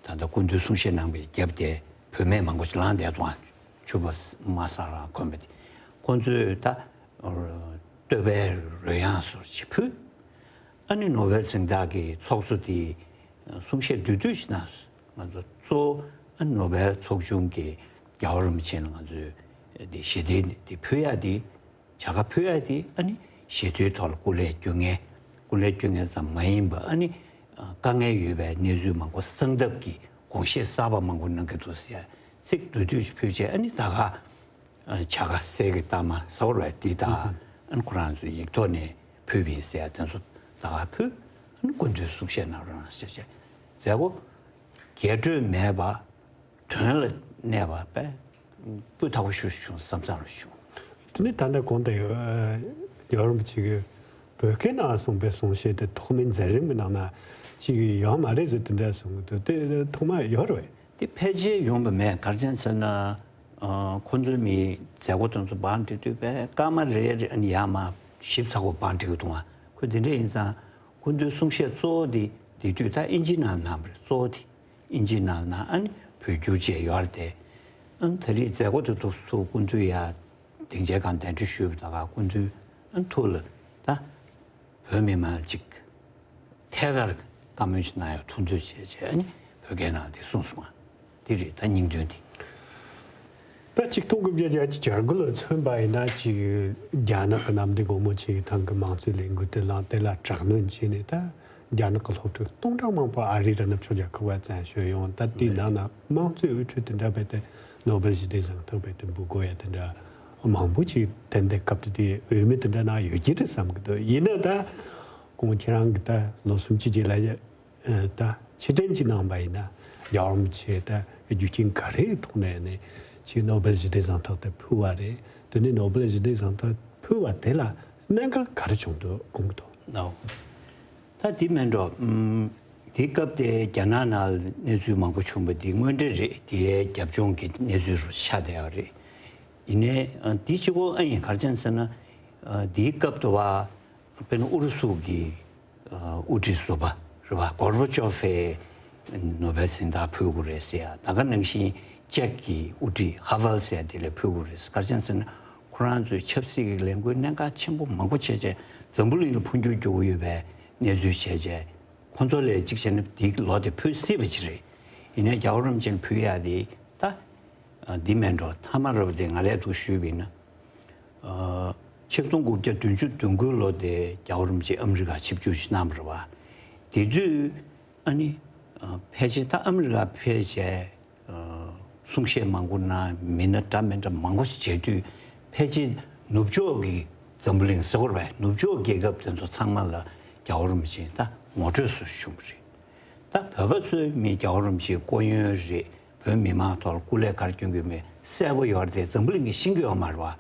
ད་ལྟ་སྐུ་མདུན་གསུང་བཤད་གནང་བའི་རྒྱབ་དེ་བུད་མེད་མང་པོ་ཞིག་ལངས་བསྡད་འདུག་ཕྱུ་པ་དམར་ས་རང་གོན་པ་དེ། ཁོང་ཚོས་ད་བསྟོད་པའི་རོལ་དབྱངས་སོགས་ཅིག་ཕུལ། ཨ་ནི་ནོ་བེལ་གཟེངས་རྟགས་ཀྱི་ཚོགས་གཙོ་དེ་གསུང་བཤད་བསྡུས་བསྡུས་ཤིག་གནང་སོང་། ང་ཚོ་གཙོ་བོ་ཨ་ནི་ནོ་བེལ་ཚོགས་ཆུང་གི་རྒྱལ་བ་རིན་པོ་ཆེ་ལ་ང་ཚོས་དེ་ཞི་བདེ་དེ་ཕུལ་ཡ་དེ། བྱ་དགའ་ཕུལ་ཡ་དེ་ཨ་ནི་ཞི་དུལ་ཐོག་ལ་སྐུ་ལས་བསྐྱོན་མཁན། སྐུ་ལས་བསྐྱོན་མཁན་ཙམ་མ་ཡིན་པ་ཨ་ནི་དཀའ་ངལ་ཡོད་པའི་གནས་ཚུལ་མང་པོ་གསང་ཐབས་ཀྱི་དགོངས་བཞེས་གསར་པ་མང་པོ་གནང་གི་འདུག་ཟེར་ཚིག་བསྡུས་བསྡུས་ཤིག་ཕུལ་བྱས། ཨ་ནི་ད་ག་བྱ་དགའ་གསེར་གྱི་རྟགས་མ་ཟེར་བ་འདི་དང་ཨ་ནི་ཁོ་རང་ཚོས་ཡིག་ཐོག་ནས་ཕུལ་བ་ཡིན་ཟེར་དེ་ཚོ་ད་ག་ཕུལ། ཨ་ནི་སྐུ་མདུན་གསུང་བཤད་གནང་རོགས་གནང་ཟེར་བྱས་མཛད་སྒོ་རྒྱས་སྤྲོས་མེད་པ། དོན་ལ་གནས་པ་དཔེ་ སྤུས་དག་པོ་ཞིག་བྱུང་བསམ་བསམ་རུ་བྱུང་། དེ་ནས་ད་ལྟ་གོང་དུ་རྒྱལ་བ་རིན་པོ་ཆེ་གིས་བོད་སྐད་ནང་གསུངས་པའི་གསུང་བཤད་དེ་ཐོག་མའི་མཛད་རིམ་གྱི་ནང་ན་ཅིག་ཡོད་མ་རེད་ཟེར་དེ་འདྲ་གསུང་གི་འདུག་དེ་ཐོག་མ་ཡོད་རེད་པས། དེ་ཕལ་ཆེར་ཡོང་བ་མེད། ག་རེ་བྱས་ཟེར་ན། ཨ། ཁོ་ཚོའི་མི་མཛད་སྒོ་དེ་ཚོ་བང་སྒྲིག་དུས་པས་སྐར་མ་རེ་རེ་ཨ་ནི་ཡར་མར་ཞིབ་ཚགས་པོ་བང་སྒྲིག་གི་འདུག་ག་ཁོ་དེ་འདྲ་ཡིན་ཙང་ཁོ་ཚོའི་གསུང་བཤད་གཙོ་བོ་དེ་དེ་དུས་ད་ཨིན་ཇི་ནང་གནང་བ་རེད། གཙོ་བོ་དེ་ཨིན་ཇི་ནང་གནང་། ཨ་ནི་བོད་བསྒྱུར་བྱས་ཡོད་རེད་དེ། ཨ་ནི་ད་རེས་མཛད་སྒོ་དེ་ཚོ་ཁོ་ཚོས་ཡར་སྡིངས་ཆའི་སྒང་གདན་འདྲེན་ཞུས་པ་དང་ཁོ་ཚོའི་ཨ་ནི་ཐུགས་ལ་ད། བོད་མི་མང་ལ་ཅིག་ཐད་ཀར་བཀའ་མོལ་ཅིག་གནང་ཡག་ཐུགས་འདོད་བྱས་བྱས་ཨ་ནི་བོད་སྐད་ནང་དེ་གསུངས་སོང་ང་། དེ་རེད་ད་སྙིང་དོན་དེ། ད་ཆིག་སྟོང་དགུ་བརྒྱ་བརྒྱད་ཅུ་གྱ་དགུ་ལོ་མཚོན་པ་ཡིན་ན་ཅིག་རྒྱ་ནག་གི་གནམ་བདེ་སྒོ་མོ་ཆེ་གི་ཐང་གི་དམངས་གཙོའི་ལས་འགུལ་དེ་བསླངས། དེ་ལ་དྲག་གནོན་བྱས་ནས་ད་རྒྱ་ནག་གི་སློབ་ཕྲུག་སྟོང་ཕྲག་མང་པོ་ཨ་རིའི་ར་ནུབ་ཕྱོགས་རྒྱལ་ཁབ་བ་བཙན་བྱོལ་ཡོང་། ད་དེའི་ནང་ན་དམངས་གཙོའི་དབུ་ཁྲིད་དེ་འདྲ་བས་ཏེ་ནོ་སྦེལ་ཞི་བདེ་གཟེངས་རྟགས་བས་ཏེ་འབུལ་དགོས་ཡ་དེ་འདྲ། མང་པོ་ཅིག་དེ་འདྲའི་སྐབས་དེ་དུས་འོས་མི་དེ་འདྲ་ནང་ཡོད་ཀྱི་རེད་བསམ་གྱི་འདུག་ཡིན་ན་ད་ཁོང་ཁྱེད་རང་གིས་ད་ལོ་སུམ་ཅུ་རྗེས་ལ་ད་ཕྱིར་དྲན་ཅིག་གནང་པ་ཡིན་ན་རྒྱལ་བ་རིན་པོ་ཆེ་ད་རྒྱུ་རྐྱེན་ག་རེའི་ཐོག་ནས་ནས་ཅིག་ནོ་སྦེལ་ཞི་བདེ་གཟེངས་རྟགས་དེ་ཕུལ་བ་རེད། དེ་ནས་ནོ་སྦེལ་ཞི་བདེ་གཟེངས་རྟགས་ཕུལ་བ་དེ་ལ་གནད་འགག་ག་རེ་བྱུང་འདུག་དགོངས་ཀྱི་འདུག་ནའོ། ད་དེ་མིན་འགྲོ། ཨམ། དེའི་སྐབས་དེ་རྒྱ་ནག་ནང་གནས་ཚུལ་མང་པོ་བྱུང་བ་དེ་དངོས་འབྲེལ་རེད། དེའི་རྒྱབ་ལྗོངས་ཀྱི་གནས་ཚུལ་རུ་ཆགས་བསྡད་ཡོད་རེད། ཡིན་ནའི་ཨ་དེ་གཅིག་པོ་ཨ་ཡིན་ག་རེ་བྱས་ཟེར་ན། ཨ་དེའི་སྐབས་དུ་བ་དཔེར་ན་ཨུ་རུ་སུ་གི་ཨ་དབུ་ཁྲིད་ཟུར་པ་རེད་པ། གོར་བ་ཅོ་ཕེ་ནོ་བེལ་གཟེངས་རྟགས་ཕུལ་དགོས་རེད་ཟེར་ཡ། ད་ག་ནང་བཞིན་ཅེག་གི་དབུ་ཁྲིད་ཧ་ཝལ་ཟེར་ཡ་དེ་ལ་ཕུལ་དགོས་རེད་ཟེར། ག་རེ་བྱས་ཟེར་ན་ཁོ་རང་ཚོའི་ཆབ་སྲིད་ཀྱི་ལས་འགུལ་གནད་འགག་ཆེན་པོ་མང་པོ་བྱས་བྱས་འཛམ་བུ་གླིང་ལ་འཕོ་འགྱུར་རྒྱག་གི་ཡོད་པའི་གནས་ཚུལ་བྱས་བྱས། ཁོ་ཚོ་ལ་གཅིག་བྱས་ན་དེའི་ལོ་དེ་ཕུལ་སྲིད་པ་ཅིག་རེད། ཡིན་ནའི་རྒྱལ་བ་རིན་པོ་ཆེ་ལ་ཕུལ་ཡག་དེ་ད་ཨ་འདི་མིན་འགྲོ། མཐའ་མ་རུ་དེ་ང་རས་འདུག་ཞུས་པ་ཡིན་ན། ཨ་ཆིག་སྟོང་དགུ་བརྒྱ་བདུན་ཅུ་དོན་དགུ་ལོ་དེ་རྒྱལ་བ་རིན་པོ་ཆེ་ཨ་མི་རི་ཀ་ཆིབས་བསྒྱུར་ཞིག་གནང་བ་རེད་པ། དེ་དུས་ཨ་ནི་ཨ་ཕལ་ཆེར་ད་ཨ་མི་རི་ཀ་ཕེབས་བྱས། ཨ་གསུང་བཤད་མང་པོ་གནང་། མི་སྣ་འདྲ་མི་འདྲ་མང་པོ་ཞིག་མཇལ་དུས་ཕལ་ཆེར་ནུབ་ཕྱོགས་ཀྱི་འཛམ་བུ་གླིང་ཟེར་དགོས་རེད་པས། ནུབ་ཕྱོགས་རྒྱལ་ཁབ་དེ་ཚོ་ཚང་མ་ལ་རྒྱལ་བ་རིན་པོ་ཆེ་ད་ངོ་སྤྲོད་སུ་བྱུང་བ་རེད། ད་བོད་པ་ཚོའི་མི་རྒྱལ་བ་རིན་པོ་ཆེའི་སྐུ་ཡོན་རེད། བོད་མི་མང་ཐོག་ལ་སྐུ་ལས་ག་རེ་བསྐྱོན་གྱི་མེད་གསལ་པོ་ཡོད་རེད་དེ་འཛམ་བུ་གླིང་གིས་ཤེས་ཀྱི་ཡོད་མ་རེད་པ།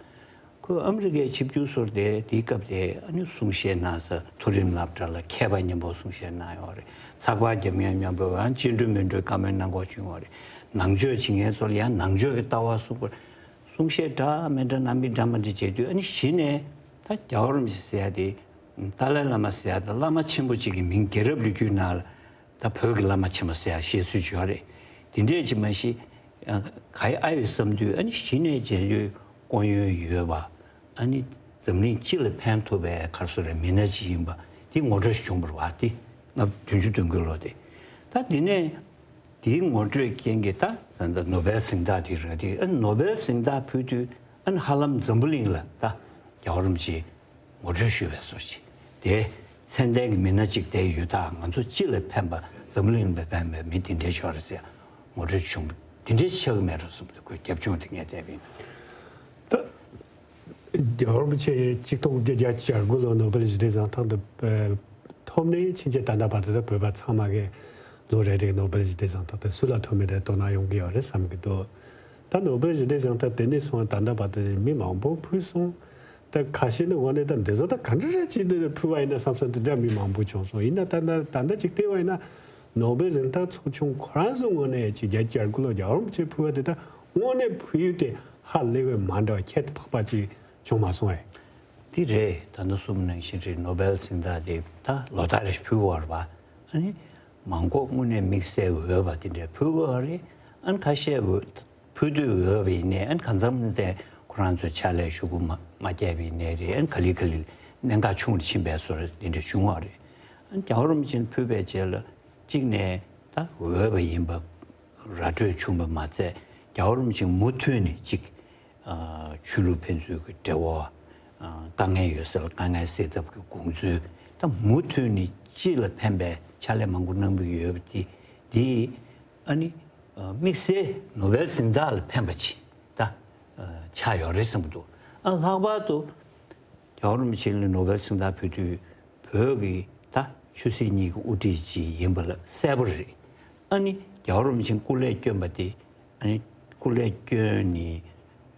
ཁོས་ཨ་མི་རི་ཀའི་ཆིབས་བསྒྱུར་ཟུར་དེ་དེའི་སྐབས་དེ་ཨ་ནི་གསུང་བཤད་གནང་ས་མཐོ་རིམ་སློབ་གྲྭ་ལ་མཁས་པ་མཉམ་པོ་གསུང་བཤད་གནང་ཡོད་རེད། ཚགས་པར་རྒྱབ་མཁན་མཉམ་པོ་ཡང་སྤྱི་འགྲོས་མི་འགྲོའི་བཀའ་མོལ་གནང་དགོས་བྱུང་བ་རེད། ནང་ཆོས་བྱེད་མཁན་ཚོ་ལ་ཡང་ནང་ཆོས་ཀྱི་ལྟ་བ་གསུང་བར་གསུང་བཤད་འདྲ་མི་འདྲ་གནང་མི་འདྲ་མ་འདྲ་བྱས་དུས་ཨ་ནི་གཞི་ནས་ད་རྒྱལ་བ་རིན་པོ་ཆེ་ཟེར་ཡ་དེ་ཏཱ་ལའི་བླ་མ་ཟེར་ཡ་དེ་བླ་མ་ཆེན་པོ་གཅིག་གི་མིང་རྒྱལ་རབས་ལོ་རྒྱུས་ནང་ལ། ད་བོད་ཀྱི་བླ་མ་ཆེན་པོ་ཟེར་ཡ་བཤད་ཚུལ་ཅིག་ཡོད་རེད། དེ་འདྲས་ཅིག་མ་གཞི། ཨ་ག་ཡི་ཨ་ཡོད་བསམ་དུས་ཨ་ནི་གཞི་ནས་མཇལ་ཡོད་སྐུ་ཡོན་ཡོད་པ། ཨ་ནི་འཛམ་གླིང་སྤྱི་ལ་ཕན་ཐོགས་པའི་ག་རེ་ཟེར་རེད་མི་སྣ་ཅིག་ཡིན་པ་དེ་ངོ་སྤྲོད་ཞིག་བྱུང་བ་རེད་པ། དེ་ལྔ་བདུན་ཅུ་དོན་དགུ་ལོ་དེ། ད་དེ་ནས་དེའི་ངོ་སྤྲོད་རྐྱེན་གྱིས་ད་ད་ནོ་བེལ་གཟེངས་རྟགས་དེ་རེད་དེ། ཨ་ནི་ནོ་བེལ་གཟེངས་རྟགས་ཕུལ་དུས་ཨ་ནི་ཧ་ལམ་འཛམ་བུ་གླིང་ལ་ད་རྒྱལ་བ་རིན་པོ་ཆེ་ངོ་སྤྲོད་ཞུ་བའི་སོར་ཞིག་དེ་མཚན་ལྡན་གྱི་མི་སྣ་གཅིག་དེ་ཡོད་ད། ང་ཚོ་སྤྱི་ལ་ཕན་པ་འཛམ་གླིང་ལ་ཕན་པའི་མི་དེ་འདྲའི་ཤོག་རེད་ཟེར་ངོ་སྤྲོད་བྱུང་། དེ་འདྲའི་ཆགས་ཀྱི་མེད་འགྲོ་བསམ་འདུག་ཁོའི་རྒྱབ་ལྗོངས་དེ་ངས་བལྟས་པ་ཡིན། ད་རྒྱལ་བ་རིན་པོ་ཆེ་གཅིག་སྟོང་དགུ་བརྒྱ་བརྒྱད་ཅུ་གྱ་དགུ་ལོ་ནོ་བེལ་ཞི་བདེ་གཟེངས་རྟགས་འདི་ཐོབ་ནས་ཕྱིན་ཆད་ད་ལྟ་བར་དུ་ད་བོད་པ་ཚང་མ་གི་ལོ་རེ་རེའི་ནོ་བེལ་ཞི་བདེ་གཟེངས་རྟགས་དེ་སུ་ལ་ཐོབ་མིན་དེ་དོ་སྣང་ཡོང་གི་ཡོད་རེད་བསམ་གྱི་འདུག་ད་ནོ་བེལ་ཞི་བདེ་གཟེངས་རྟགས་དེ་ནས་བཟུང་ད་ལྟ་བར་དུ་མི་མང་པོ་ཕུལ་སོང་། ད་ཁ་ཤས་ནི་དངོས་གནས་ད་འདི་ཚོ་ད་ག་འདྲ་རེ་བྱས་ནས་ཕུལ་བ་ཡིན་ན་བསམ་ས་དེ་འདྲ་མི་མང་པོ་བྱུང་སོང་། ཡིན་ན་ད་ད་ད་ལྟ་ཅིག་བལྟས་པ་ཡིན་ན་ནོ་བེལ་གཟེངས་རྟགས་ཚོགས་ཆུང་ཁོ་རང་ཚོ་དངོས་གནས་ཅིག་བརྒྱད་ཅུ་གྱ་དགུ་ལོ་རྒྱལ་བ་རིན་པོ་ཆེ་ཕུལ་བ་དེ་ད་དངོས་གནས་ཕུལ་ཡུལ་དེ་ཧ་ལས་པའི་མ་འདྲ་བ་ཁྱད་དུ་འཕགས་པ་ཅིག་བྱུང་མ་སོང་ངས། དེ་རེད། ད་ནི་གསུངས་ནང་བཞིན་རེད། ནོ་བེལ་གཟེངས་རྟགས་དེ་ད་ལོ་ལྟར་རེ་ཕུལ་བ་རེད་པ། ཨ་ནི་མང་པོ་དངོས་གནས་དམིགས་བསལ་འོས་པ་དེ་འདྲ་ཕུལ་བ་རེད། ཨ་ནི་ཁ་ཤས་འོས་ཕུལ་དུས་འོས་པ་ཡིན་ནའི་ཨ་ནི་གང་འཚམ་ནས་ཁོ་རང་ཚོས་ཕྱག་ལས་ཤོག་གུ་མ་མ་བརྒྱབ་པ་ཡིན་ནའི་རེད། ཨ་ནི་ག་ལེ་ག་ལེ་གནད་འགག་ཆུང་རུ་ཕྱིན་པའི་བཟོ་འདྲ་དེ་འདྲ་བྱུང་བ་རེད། ཨ་ནི་རྒྱལ་བ་རིན་པོ་ཆེ་ཕུལ་བའི་རྗེས་ལ་གཅིག་ནས་ད་འོས་པ་ཡིན་པ་ར་སྤྲོད་བྱུང་བ་མ་ཚད་རྒྱལ་བ་རིན་པོ་ཆེ་མུ་མཐུད་ནས་གཅིག་ཨ་ཆོས་ལུགས་ཕན་ཚུན་གྱི་འབྲེལ་བ། ཨ་དཀའ་ངལ་ཡོད་ས་ལ་དཀའ་ངལ་སེལ་ཐབས་ཀྱི་དགོངས་ཚུལ། ད་མུ་མཐུད་ནས་སྤྱི་ལ་ཕན་པའི་ཕྱག་ལས་མང་པོ་གནང་གི་ཡོད་པ་དེ་དེ་ཨ་ནི་ཨ་དམིགས་བསལ་ནོ་བེལ་གཟེངས་རྟགས་ལ་ཕན་པ་ཅིག་ད་ཨ་ཆགས་ཡོད་རེད་བསམ་གྱི་འདུག་ཨ་ལྷག་པར་དུ་རྒྱལ་བ་རིན་པོ་ཆེ་ལ་ནོ་བེལ་གཟེངས་རྟགས་ཕུལ་དུས་བོད་ཀྱི་ད་ཆོས་སྲིད་གཉིས་ཀྱི་དབུ་ཁྲིད་ཅིག་ཡིན་པ་ལ་གསལ་པོ་རེད། ཨ་ནི་རྒྱལ་བ་རིན་པོ་ཆེ་སྐུ་ལས་བསྐྱོན་པ་དེ་ཨ་ནི་སྐུ་ལས་བསྐྱོན་ནས་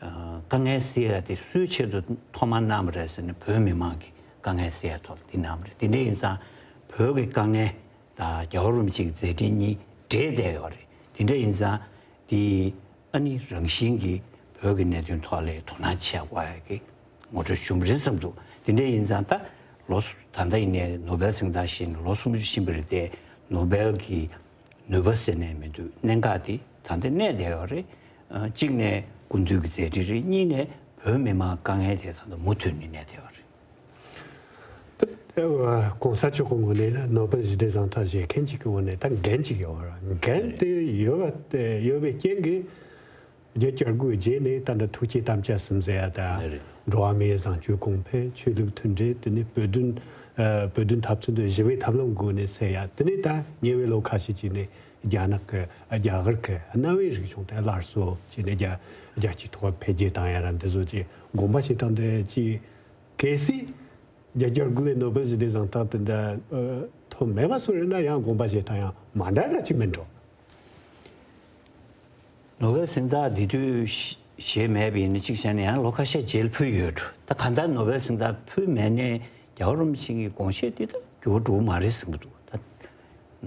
དཀའ་ངལ་སེལ་ཡ་དེ་སུའི་ཆེད་དུ་ཐོག་མར་གནང་བ་རེད་ཟེར་ན། བོད་མི་མང་གི་དཀའ་ངལ་སེལ་ཡ་ཐོག་ལ་དེ་གནང་བ་རེད། དེ་འདྲ་ཡིན་ཙང་བོད་ཀྱི་དཀའ་ངལ་དང་རྒྱལ་བ་རིན་པོ་ཆེའི་མཛད་འཕྲིན་གཉིས་འདྲེས་བསྡད་ཡོད་རེད། དེ་འདྲ་ཡིན་ཙང་དེ་ཨ་ནི་རང་བཞིན་གྱིས་བོད་ཀྱི་གནད་དོན་ཐོག་ལ་དོ་སྣང་བྱེད་དགོས་ཡ་གི་ངོ་སྤྲོད་ཞུ་བ་རེད་བསམ་འདུག་དེ་འདྲ་ཡིན་ཙང་ད་ལོ་སུ་ད་ལྟ་ཡིན་ནའི་ནོ་བེལ་གཟེངས་རྟགས་བཞེས་ནས་ལོ་སུམ་ཅུ་ཕྱིན་པ་རེད་དེ། ནོ་བེལ་གྱི་ནུས་པ་ཟེར་ནས་མི་འདུག་གནད་འགག་དེ་ད་ལྟ་གནས་བསྡད་ཡོད་རེད། ཨ། གཅིག་ནས་སྐུ་མདུན་གྱི་མཛད་འཕྲིན་རེད། གཉིས་ནས་བོད་མི་མང་དཀའ་ངལ་དེ་ད་ལྟ་མུ་མཐུད་ནས་གནས་བསྡད་ཡོད་རེད། ད་ལྟ་གོང་ས་མཆོག་གི་ངོས་ནས་ནོ་བེལ་ཞི་བདེ་གཟེངས་རྟགས་བཞེས་མཁན་གཅིག་གི་ངོས་ནས་ད་འགན་གཅིག་ཡོད་རེད། འགན་དེ་ཡོད་པ་དེ་ཡོད་པའི་རྐྱེན་གྱིས། བརྒྱད་ཅུ་གྱ་དགུ་རྗེས་ནས་ད་ལྟ་ཐུགས་བསྐྱེད་དམ་བཅའ་གསུམ་ཟེར་ཡ་དང་། ལགས་རེད། འགྲོ་བ་མིའི་བཟང་སྤྱོད་གོང་འཕེལ། ཆོས་ལུགས་མཐུན་སྒྲིལ། དེ་ནས་བོད་དོན། ཨ། བོད་དོན་འཐབ་རྩོད་འདི་ཞི་བའི་ཐབས་ལམ་སྒོ་ནས་སེལ་ཡ། དེ་ནས་ད་ཉེ་བའི་ལོ་ཁ་ཤས་ཀྱི་ནས་རྒྱ་ནག་གི། ཨ། རྒྱ་གར་གྱི་གནའ་བོའི་རིག་གཞུང་དེ་སླར་གསོ་བྱས་ནས་རྒྱ། རྒྱལ་སྤྱིའི་ཐོག་འཕེལ་རྒྱས་བཏང་ཡ་ར་འདི་ཚོ་ཀྱི་དགོངས་པ་བཞེས་སྟངས་དེ་ཀྱི། གལ་སྲིད་བརྒྱད་ཅུ་གྱ་དགུ་ལོའི་ནོ་བེལ་ཞི་བདེ་གཟེངས་རྟགས་དེ་འདྲ། ཨ། ཐོབ་མེད་པ་སུ་རེད་ན་ཡང་དགོངས་པ་བཞེས་སྟངས་ཡང་མ་འདྲ་འདྲ་ཅིག་མིན་འགྲོ། ནོ་བེལ་གཟེངས་རྟགས་འདི་དུས་བཞེས་མེད་པ་ཡིན་ན་གཅིག་བྱས་ན་ཡང་ལོ་ཁ་ཤས་རྗེས་ལ་ཕུལ་ཡོད་འགྲོ། ད་གང་ལྟར་ནོ་བེལ་གཟེངས་རྟགས་ཕུལ་མེད་ནའི་རྒྱལ་བ་རིན་པོ་ཆེ་གི་དགོངས་བཞེད་འདི་ད་འགྱུར་བ་འགྲོ་གི་མ་རེད་བསམ་གྱི་འདུག་ད་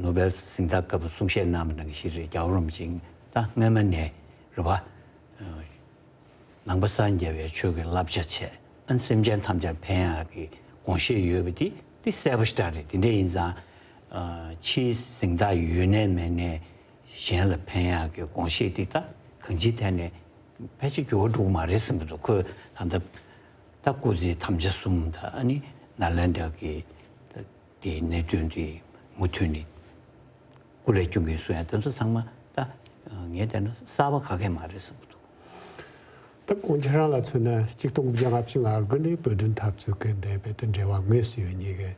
ནོ་བེལ་གཟེངས་རྟགས་སྐབས་གསུང་བཤད་གནང་བ་ནང་བཞིན་རེད། རྒྱལ་བ་རིན་པོ་ཆེ་ད་སྔོན་མ་ནས་རེད་པ། ནང་པ་སངས་རྒྱས་པའི་ཆོས་ཀྱི་བསླབ་བྱ་བྱས། ཨ། སེམས་ཅན་ཐམས་ཅད་ཕན་ཡག་གི་དགོངས་བཞེད་ཡོད་པ་དེ་དེ་གསལ་པོ་ཞེ་དྲག་རེད། དེ་འདྲ་ཡིན་ཙང་། ཨ། ཕྱིའི་གཟེངས་རྟགས་ཡོད་ནའི་མེད་ནའི་གཞན་ལ་ཕན་ཡག་གི་དགོངས་བཞེད་དེ་ད་གང་ཅིའི་ཐད་ནས་ཕལ་ཆེར་འགྱུར་བ་འགྲོ་གི་མ་རེད་བསམ་གྱི་འདུག་ཁོས་ད་ལྟ་ད་སྐུ་ཚེ་དམ་བཅའ་གསུམ་དང་། ཨ་ནི་ནཱ་ལེནྡྲ་གི་ད་དེའི་གནད་དོན་དེ་མུ་མཐུད་ནས་སྐུ་ལས་བསྐྱོན་གྱིན་གསུང་ཡ་དེ་ཚོ་ཚང་མ་ད་ངས་བལྟས་ན་གསར་པ་ག་གེ་མ་རེད་བསམ་གྱི་འདུག་ད་དགོངས་འཆར་རང་ལ་མཚོན་ན་གཅིག་སྟོང་དགུ་བརྒྱ་ལྔ་བཅུ་ང་དགུ་ནས་བོད་དོན་འཐབ་རྩོད་ཀྱི་འབྲེལ་བའི་དེ་འབྲེལ་བ་དངོས་སུ་ཡོད་མཁན་གྱི་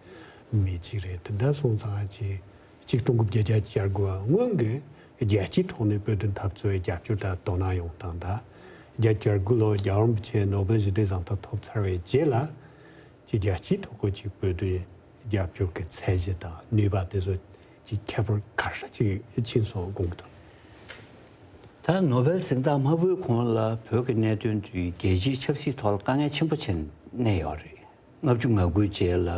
མི་གཅིག་རེད། དེ་འདྲ་སོང་ཙང་ཅིག་གཅིག་སྟོང་དགུ་བརྒྱ་བརྒྱད་ཅུ་གྱ་དགུ་སྔོན་གྱི་རྒྱལ་སྤྱིའི་ཐོག་ནས་བོད་དོན་འཐབ་རྩོད་རྒྱབ་སྐྱོར་དང་དོ་སྣང་ཡོང་སྟངས་དང་། བརྒྱད་ཅུ་གྱ་དགུ་ལོ་རྒྱལ་བ་རིན་པོ་ཆེ་ནོ་བེལ་ཞི་བདེ་གཟེངས་རྟགས་ཐོབ་ཚར་བའི་རྗེས་ལ་ཅིག་རྒྱལ་སྤྱིའི་ཐོག་གི་ཅིག་བོད་དོན་རྒྱབ་སྐྱོར་གྱི་ཚད་གཞི་དང་ནུས་པ་དེ་ཚོ་ཅིག་ཁྱད་པར་ག་འདྲ་ཅིག་ཕྱིན་སོང་དགོངས་ཀྱི་འདུག་ད་ནོ་བེལ་གཟེངས་རྟགས་མ་ཕུལ་གོང་ལ་བོད་ཀྱི་གནད་དོན་དེ་རྒྱལ་སྤྱིའི་ཆབ་སྲིད་ཐོག་ལ་དཀའ་ངལ་ཆེན་པོ་ཕྱིན་གནས་ཡོད་རེད། ལྔ་བཅུ་ང་དགུའི་རྗེས་ལ།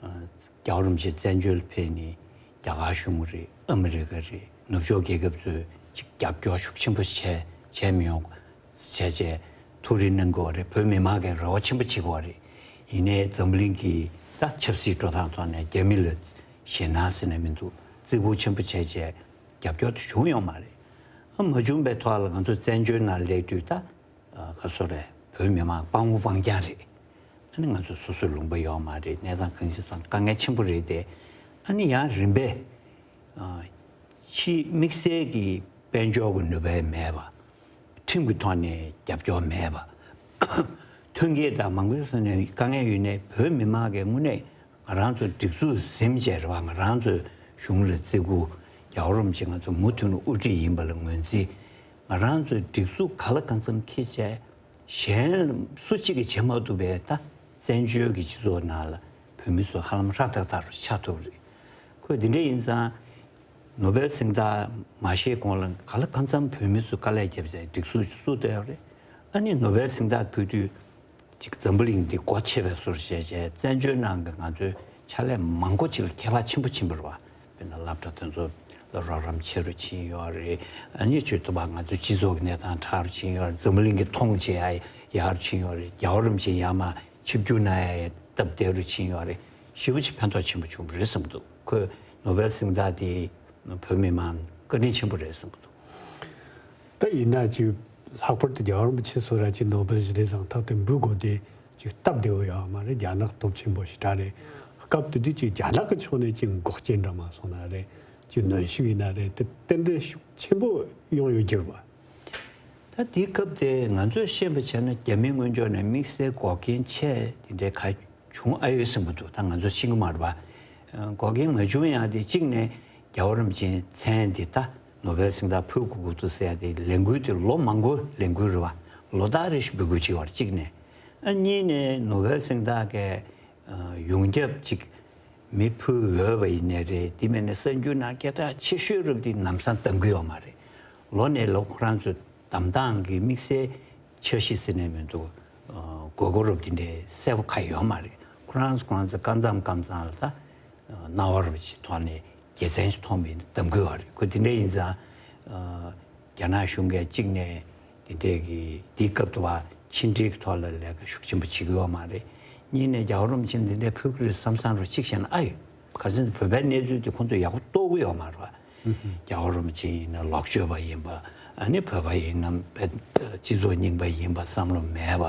ཨ། རྒྱལ་བ་རིན་པོ་ཆེ་བཙན་བྱོལ་ཕེབས་ནས་རྒྱ་གར་གཞུང་རེད། ཨ་མི་རི་ཀ་རེད། ནུབ་ཕྱོགས་རྒྱལ་ཁབ་ཚོས་ཅིག་རྒྱབ་སྐྱོར་ཤུགས་ཆེན་པོ་བྱས་བྱས་མི་ཡོང་བྱས་བྱས་ཐུགས་རེ་གནང་གི་ཡོད་རེད། བོད་མི་མང་གིས་རེ་བ་ཆེན་པོ་བྱེད་ཀྱི་ཡོད་རེད། ཡིན་ནའི་འཛམ་བུ་གླིང་གི་ད་ཆབ་སྲིད་འགྲོ་སྟངས་ཐོག་ནས་རྒྱ་མི་ལ་ཞེད་སྣང་ཟེར་ནས་མི་འདུག་བརྩི་བཀུར་ཆེན་པོ་བྱས་བྱས་རྒྱབ་སྐྱོར་དེ་བྱུང་ཡོད་མ་རེད། ཨ། མ་བྱུང་པའི་ཐོག་ལ་ང་ཚོ་བཙན་བྱོལ་ནང་སླེབས་དུས་ད། ཨ། ག་རེ་ཟེར་རེད། བོད་མི་མང་སྤྲང་པོ་སྤྲང་རྐྱང་རེད། ཨ་ནི་ང་ཚོ་སོ་སོའི་ལུང་པ་ཡོད་མ་རེད། གནས་སྟངས་གང་ཅིའི་ཐོག་དཀའ་ངལ་ཆེན་པོ་རེད་དེ། ཨ་ནི་ཡང་རིམ་པས། ཨ། ཕྱིའི་དམིགས་བསལ་གྱི་དཔལ་འབྱོར་གྱི་ནུས་པ་མེད་པ། ཁྲིམས་ཀྱི་ཐོག་ནས་རྒྱབ་སྐྱོར་མེད་པ། ཐོན་སྐྱེད་དང་མང་པོའི་ཐོག་ནས་དཀའ་ངལ་ཡོད་ནའི་བོད་མི་མང་གིས་དངོས་གནས་ང་རང་ཚོ་སྒྲིག་འཛུགས་ཟིན་བྱས་རེད་པ། ང་རང་ཚོའི་གཞུང་ལ་བརྩི་བཀུར། རྒྱལ་བ་རིན་པོ་ཆེ་ང་ཚོ་མུ་མཐུད་ནས་དབུ་ཁྲིད་ཡིན་པ་ལ་ངོས་འཛིན། ང་རང་ཚོའི་སྒྲིག་འཛུགས་གང་ལ་གང་འཚམ་འཁྱེར་བྱས། གཞན་སུ་གཅིག་གིས་བྱེད་མ་ཐུབ་པའི་ད་བཙན་བྱོལ་གྱི་སྤྱི་ཚོགས་ནང་ལ་བོད་མི་ཚོ་ཧ་ལམ་ཧྲ་ཐག་ཐག་རུ་ཆགས་ཐུབ་རེད། ཁོས་འདི་འདྲ་ཡིན་ཙང་། ནོ་བེལ་གཟེངས་རྟགས་མ་བཞེས་གོང་ལ་གང་ལ་གང་འཚམ་བོད་མི་ཚོས་དཀའ་ལས་བརྒྱབ་བྱས་སྒྲིག་འཛུགས་བཙུགས་བསྡད་ཡོད་རེད། ཨ་ནི་ནོ་བེལ་གཟེངས་རྟགས་ཕུལ་དུས་ཅིག་འཛམ་བུ་གླིང་འདི་སྒོ་ཕྱེ་བའི་བཟོ་འདྲ་བྱས་བྱས་བཙན་བྱོལ་ནང་གི་ང་ཚོའི་ཕྱག་ལས་མང་པོ་ཅིག་ལ་ཁྱད་པར་ཆེན་པོ་ཕྱིན་པ་རེད་པ། དཔེར་ན་སློབ་གྲྭ་དེ་ཚོ་ལ་རོགས་རམ་ཆེ་རུ་ཕྱིན་ཡོད་རེད། ཨ་ནི་ཆོས་ཐོག་པ་ང་ཚོའི་སྤྱི་ཚོགས་ཀྱི་གནས་སྟངས་དྲག་རུ་ཕྱིན་ཡོད་རེད། འཛམ་བུ་གླིང་གིས་མཐོང་བྱེད་ཡ་ཡག་རུ་ཕྱིན་ཡོད་རེད། རྒྱལ་བ་རིན་པོ་ཆེ་ཡར་མར་ཆིབས་བསྒྱུར་གནང་ཡ་ཡ་སྟབས་བདེ་རུ་ཕྱིན་ཡོད་རེད། ཞེ་པོ་ཅིག་ཕན་ཐོགས་ཆེན་པོ་བྱུང་བ་རེད་བསམ་འདུག་ཁོས་ནོ་བེལ་གཟེངས་རྟགས་དེ་བོད་མི་མང་བཀའ་དྲིན་ཆེན་པོ་རེད་བསམ་གྱི་འདུག་ད་ཡིན་ན་ཅིག་ལྷག་པར་དུ་རྒྱལ་བ་རིན་པོ་ཆེ་སོགས་ར་ཅིག་ནོ་བེལ་ཞི་བདེ་གཟེངས་རྟགས་དེ་འབུལ་དགོས་དེ་ཅིག་སྟབས་བདེ་བོ་ཡོད་མ་རེད། རྒྱ་ནག་སྟོབས་ཆེན་པོ་ཞེ་དྲག་རེད། སྐབས་དེ་དུས་ཅིག་རྒྱ་ནག་གི་ཕྱོགས་ནས་ཅིག་འགོག་རྐྱེན་འདྲ་མ་སོང་ན་རེད། ཅིག་གནོན་ཤུགས་ཡིན་ན་རེད། དེ་ཏན་ཏན་ཤུགས་ཆེན་པོ་ཡོང་ཡོད་རྒྱུ་རེད་པ། ད་དེའི་སྐབས་དེ་ང་ཚོས་ཤེས་པ་བྱས་ན་རྒྱ་མི་སྔོན་ཕྱོགས་ནས་དམིགས་བསལ་འགོག་རྐྱེན་ཆེ་དེ་འདྲའི་ག་བྱུང་ཨ་ཡོད་བསམ་གྱི་འདུག་ད་ང་ཚོ་ཤེས་ཀྱི་མ་རེད་པ། འགོག་རྐྱེན་མ་བྱུང་ཡང་དེ་གཅིག་ནས་རྒྱལ་བ་རིན་པོ་ཆེའི་མཚན་དེ་ད་ནོ་བེལ་གཟེངས་རྟགས་ཕུལ་དགོས་ཀྱི་འདུག་ཟེར་ཡ་དེ་ལས་འགུལ་དེ་ལོ་མང་པོའི་ལས་འགུལ་རེད་པ། ལོ་ལྟར་རེ་བཞིན་འབོད་སྐུལ་བྱེད་ཀྱི་ཡོད་རེད་གཅིག་ནས། ཨ་གཉིས་ནས་ནོ་བེལ་གཟེངས་རྟགས་ཀྱི་ཡོངས་ཁྱབ་ཅིག་མི་ཕུལ་འོས་པ་ཡིན་ནའི་རེད། དེ་མིན་ན་གསར་འགྱུར་ནང་སྐད་གྲགས་ཆེ་ཤོས་རབ་དེ་ལམ་སང་གཏང་གི་ཡོད་མ་རེད། ལོ་ནས་ལོ་ཁོ་རང་ཚོའི་གདམ་སྟངས་ཀྱི་དམིགས་བསལ་ འཆར་གཞི་ཟེར་ནས་མི་འདུག་ཨ། དགོས་མཁོ་རབ་དེ་འདྲའི་གསལ་པོ་གང་ཡོད་མ་རེད། ཁོ་རང་ཁོ་རང་ཚོ་སྐབས་མཚམས་སྐབས་མཚམས་ལ་ད་སྣང་བ་རབ་ཅིག་ཐོག་ནས་དགེ་མཚན་ཞིག་མཐོང་བའི་གདམ་ག་ཡོད་རེད། ཁོ་དེ་འདྲ་ཡིན་ཙང་། ཨ། རྒྱ་ནག་གཞུང་གིས་གཅིག་ནས་དེ་འདྲས་ཀྱི་དེའི་སྐབས་དུ་བ་ཕྱི་འབྲེལ་གྱི་ཐོག་ལ་ལས་ཀ་ཤུགས་ཆེན་པོ་བྱེད་ཀྱི་ཡོད་མ་རེད། གཉིས་ནས་རྒྱལ་བ་རིན་པོ་ཆེ་འདི་འདྲས་ཕུལ་གྱི་རེད་བསམ་བསམ་རོགས་གཅིག་བྱས་ན་ཨ་ཡོད། ག་ཚོད་བོད་པའི་གནས་ཚུལ་དེ་ཁོང་ཚོས་ཡག་པོ་རྟོགས་ཀྱི་ཡོད་མ་རེད་བ། རྒྱལ་བ་རིན་པོ་ཆེ་ཡིན་ན་ལོག་སྤྱོད་པ་ཡིན་པ། ཨ་ནི་བོད་པ་ཡིན་ན་སྤྱི་ཚོགས་རྙིང་པ་ཡིན་པ་བསམ་བློ་མེད་པ།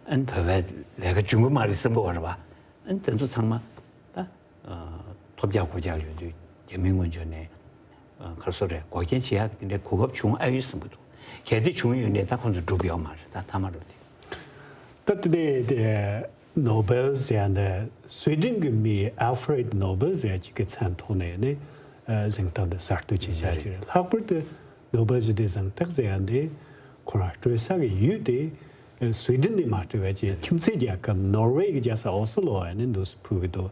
ཨ་ནི་བོད་པའི་ལས་ཀ་འཇོན་གྱི་མ་རེད་བསམ་གྱི་ཡོད་རེད་བ། ཨ་ནི་དེ་ཚོ་ཚང་མ་ད། ཨ། ཐོབ་རྒྱག་གོ་རྒྱག་ཡོད་དུས་རྒྱ་མིའི་ངོས་ཕྱོགས་ནས། ཨ། ག་རེ་ཟེར་དགོས་རེད། འགོག་རྐྱེན་བྱེད་ཡག་གི་དེ་འདྲའི་གོ་སྐབས་བྱུང་ཨ་ཡོད་བསམ་གྱི་འདུག་གལ་ཏེ་བྱུང་ཡོད་ནའི་ད་ཁོང་ཚོ་སྒྲུབ་ཡོད་མ་རེད། ད་མཐའ་མ་རུ་དེ། ད་དེ་ནས་དེ་ནོ་སྦེལ་ཟེར་ཡ་འདི་སུའེ་ཌེན་གྱི་མི་ཨལ་ཧྥ་རེད་ནོ་སྦེལ་ཟེར་ཡ་གཅིག་གི་མཚན་ཐོག་ནས་ནི། ཨ། གཟེངས་རྟགས་འདི་གསར་གཏོད་བྱས་བཞག་གི་རེད། ལྷག་པར་དུ་ནོ་སྦེལ་ཞི་བདེའི་གཟེངས་རྟགས་ཟེར་ཡ་འདི་ཁོ་རང་སྤྲོད་ས་གི་ཡུལ་དེ་སུའེ་ཌེན་ནས་མ་སྤྲད་པའི་ཅིག་ཁྱིམ་མཚེས་རྒྱལ་ཁབ་ནོར་ཝེ་གི་རྒྱལ་ས་ཨོ་སི་ལོ་ཨ་ནི་འདུག་སེ་ཕུལ་གི་འདུག་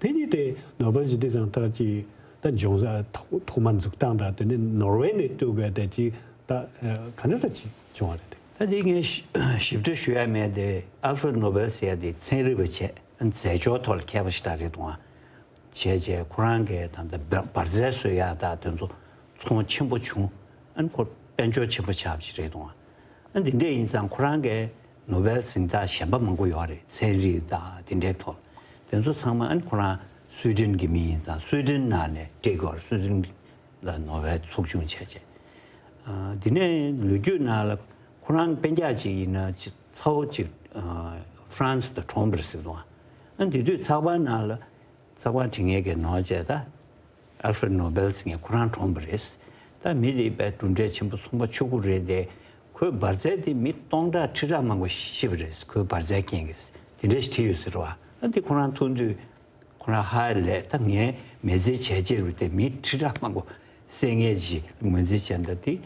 དེ་གཉིས་དེ་ནོ་སྦེལ་ཞི་བདེའི་གཟེངས་རྟགས་ཀྱི་ད་འབྱུང་ས་ཐོག་ཐོག་མ་འཛུགས་སྟངས་དང་དེ་ནས་ནོར་ཝེ་ནས་སྤྲོད་དགོས་དེ་ཅིག་ད་ག་འདྲ་ཅིག་བྱུང་བ་རེད་དེ། ད་དེ་ངས་ཞིབ་ཕྲ་ཞུ་ཡ་མེད་དེ། ཨལ་ཧྥ་རེད་ནོ་སྦེལ་ཟེར་ཡ་དེ་ཚན་རིག་པ་བྱས། རྫས་སྦྱོར་ཐོག་ལ་མཁས་པ་ཞིག་ད་རེད་འདུག་ཨ། བྱས་རྗེས་ཁོ་རང་གིས་ད་ལྟ་འབར་འབར་རྫས་བཟོ་ཡག་དང་དེ་ཚོ་ཚོང་ཆེན་པོ་བྱུང་། ཨ་ནི་ཁོ་དཔལ་འབྱོར་ཆེན་པོ་ཆགས་པ་ཞིག་རེད་འདུག་ཨ། ཨ་ནི་འདི་འདྲ་ཡིན་ཙང་ཁོ་རང་གིས་ནོ་སྦེལ་གཟེངས་རྟགས་གཞན་པ་མང་པོ་ཡོད་རེད། ཚན་རིག་དང་དེ་འདྲའི་ཐོག་དེ་ཚོ་ཚང་མ་ཨ་ནི་ཁོ་རང་སུའེ་ཌེན་གྱི་མི་ཡིན་ཙང་སུའེ་ཌེན་ནང་ནས་སྤྲད་དགོས་རེད། སུའེ་ཌེན་ལ་ནོ་སྦེལ་ཚོགས་ཆུང་བྱས་རྗེས། ཨ། འདི་ནས་ལོ་རྒྱུས་ནང་ལ་ཁོ་རང་དཔེ་རྒྱག་ཅིག་ཡིན་ན་ཅིག་ཚ་བོ་ཅིག་ཨ། ཧྥ་རན་སི་དང་གྲོངས་པ་རེད་ཟེར་འདུག་ཨ། ཨ་ནི་དེ་དུས་ཚགས་པར་ནང་ལ། ཚགས་པར་འབྲི་མཁན་གྱིས་ནོར་བྱས་ད། ཨལ་ཧྥ་རེད་ནོ་སྦེལ་ཟེར་མཁན་ཁོ་རང་གྲོངས་པ་རེད། ད་མི་དེ་དཔེ་གྲུབ་འབྲས་ཆེན་པོ་ཚོང་པ་ཕྱུག་པོ་རེད་དེ། ཁོས་འབར་རྫས་དེ་མི་སྟོང་ཕྲག་ཁྲི་ཕྲག་མང་པོ་ཤི་བ་རེད། ཁོས་འབར་རྫས་རྐྱེན་གྱིས་དེ་འདྲ་ཞིག་བྲིས་ཡོད་ཟེར་བ། ཨ། འདི་ཁོ་རང་མཐོང་དུས་ཁོ་རང་ཧ་ལས། ད་ངས་མི་ཚེ་བྱས་རྗེས་རུ་དེ་མི་ཁྲི་ཕྲག་མང་པོ་བསད་མཁན་ཞིག་ངོས་འཛིན་བྱས་ད་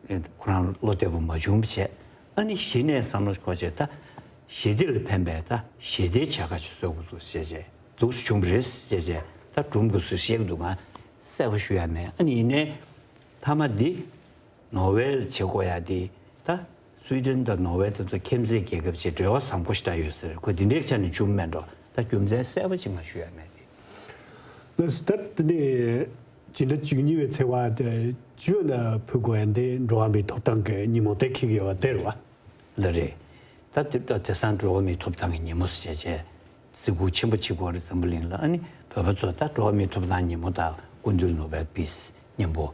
དེ། ཁོ་རང་བློ་བདེ་པོ་མ་བྱུང་བྱས། ཨ་ནི་གཞི་ནས་བསམ་བློ་འཁོར་བྱས་ད། ཞི་བདེ་ལ་ཕན་པའི་ད་ཞི་བདེའི་བྱ་དགའ་ཞིག་བཟོ་དགོས་འདུག་ཟེར་བྱས། འདུག་སེ་བྱུང་བ་རེད་ཟེར་བྱས། ད་སྒྲུང་འདུག་སེ་བཤད་ཀྱི་འདུག་ང་གསལ་པོ་ཞུ་ཡ་མེད། ཨ་ནི་ཡིན་ནའི་མཐའ་མ་འདི་ནོར་ཝེ་ལ་བྱེད་དགོས་ཡ་འདི་ད་སུའི་ཌེན་དང་ནོར་ཝེ་དེ་ཚོ་ཁྱིམ་མཚེས་རྒྱལ་ཁབ་ཅིག་འབྲེལ་བ་བཟང་པོ་ཞིག་ད་ཡོད་ཟེར། ཁོ་འདི་འདྲའི་ཆ་ནས་བྱུང་མེད་འགྲོ། ད་རྒྱུ་མཚན་གསལ་པོ་ཅིག་ང་ཞུ་ཡ་མེད་དེ། ལགས་སོ། ད་དེ་ནས་སྤྱི་ཟླ་བཅུ་གཉིས་པའི་ཚེས་པ་དེ་བཅུ་ལ་ཕུལ་དགོས་ཡ་འདི་འགྲོ་བ་མིའི་ཐོབ་ཐང་གི་ཉིན་མོ་དེ་འཁེལ་གྱི་ཡོད་པ་དེ་རེད་བ། ལགས་རེད། ད་དེ་ད་དེང་སང་འགྲོ་བ་མིའི་ཐོབ་ཐང་གི་ཉིན་མོ་ཟེར་བྱས་བརྩི་བཀུར་ཆེན་པོ་བྱེད་དགོས་རེད་འཛམ་བུ་གླིང་ལ། ཨ་ནི་བོད་པ་ཚོ་ད་འགྲོ་བ་མིའི་ཐོབ་ཐང་ཉིན་མོ་དང་སྐུ་མདུན་ནོ་བེལ་པིས་མཉམ་པོ་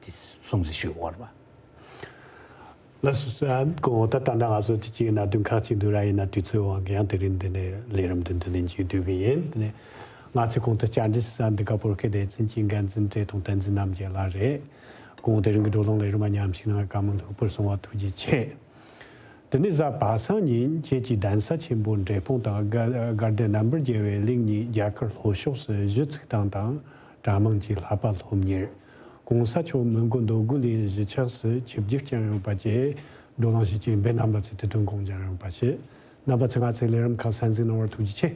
དེ་སྲུང་བརྩི་ཞུ་དགོས་རེད་བ། ལགས་སོ། ཨ། ཁོང་ད་ད་ལྟ་ང་ཚོ་དེ་གཅིག་གནད་དོན་ཁག་ཅིག་འདུག་ར། ཡིན་ན་དུས་ཚོད་དབང་གིས་ཡང་དེ་རིང་འདི་ནས་ལས་རིམ་འདི་འདི་ནས་མཇུག་བསྡུ་གི་ཡིན། དེ་ནས་ང་ཚོའི་གོང་དུ་བཅར་འདྲི་ཞུ་ས་འདི་ག་བོད་སྐད་སྡེ་ཚན་གྱི་འགན་འཛིན་བཀྲས་མཐོང་བསྟན་འཛིན་རྣམ་རྒྱལ་ལགས་རེད། ཁོང་དེ་རིང་གི་བགྲོ་གླེང་ལས་རིམ་མཉམ་ཞུགས་གནང་བའི་བཀའ་མོལ་ལྷུག་པོར་གསུང་བ་ཐུགས་རྗེ་ཆེ། དེ་ནས་གཟའ་པ་སངས་ཉིན་ཁྱེད་ཀྱི་གདན་ས་ཆེན་པོ་འབྲས་སྤུངས་དང་དགའ་དགའ་ལྡན་རྣམ་པར་རྒྱལ་བའི་གླིང་ཉིད་རྒྱ་གར་ལྷོ་ཕྱོགས་སུ་གཞི་ཚུགས་སྟངས་དང་། གྲྭ་མང་གི་བསླབ་པ་སློབ་གཉེར། གོང་ས་མཆོག་མི་མགོ་འདོད་རྒུ་གླིང་གཞིས་ཆགས་སུ་ཆིབས་བསྒྱུར་བསྐྱངས་ཡོད་པ་བཅས་བགྲོ་གླེང་ཞུ་མཁན་འབུལ་རྣམ་པ་ཚོས་དུས་སྟོན་དགོངས་འཇགས་ཡོད་པ་བྱས། རྣམ་པ་ཚོས་ང་ཚོའི་ལས་རིམ་ཁག་གསན་གཟིགས་གནང་བར་ཐུགས་རྗེ་ཆེ།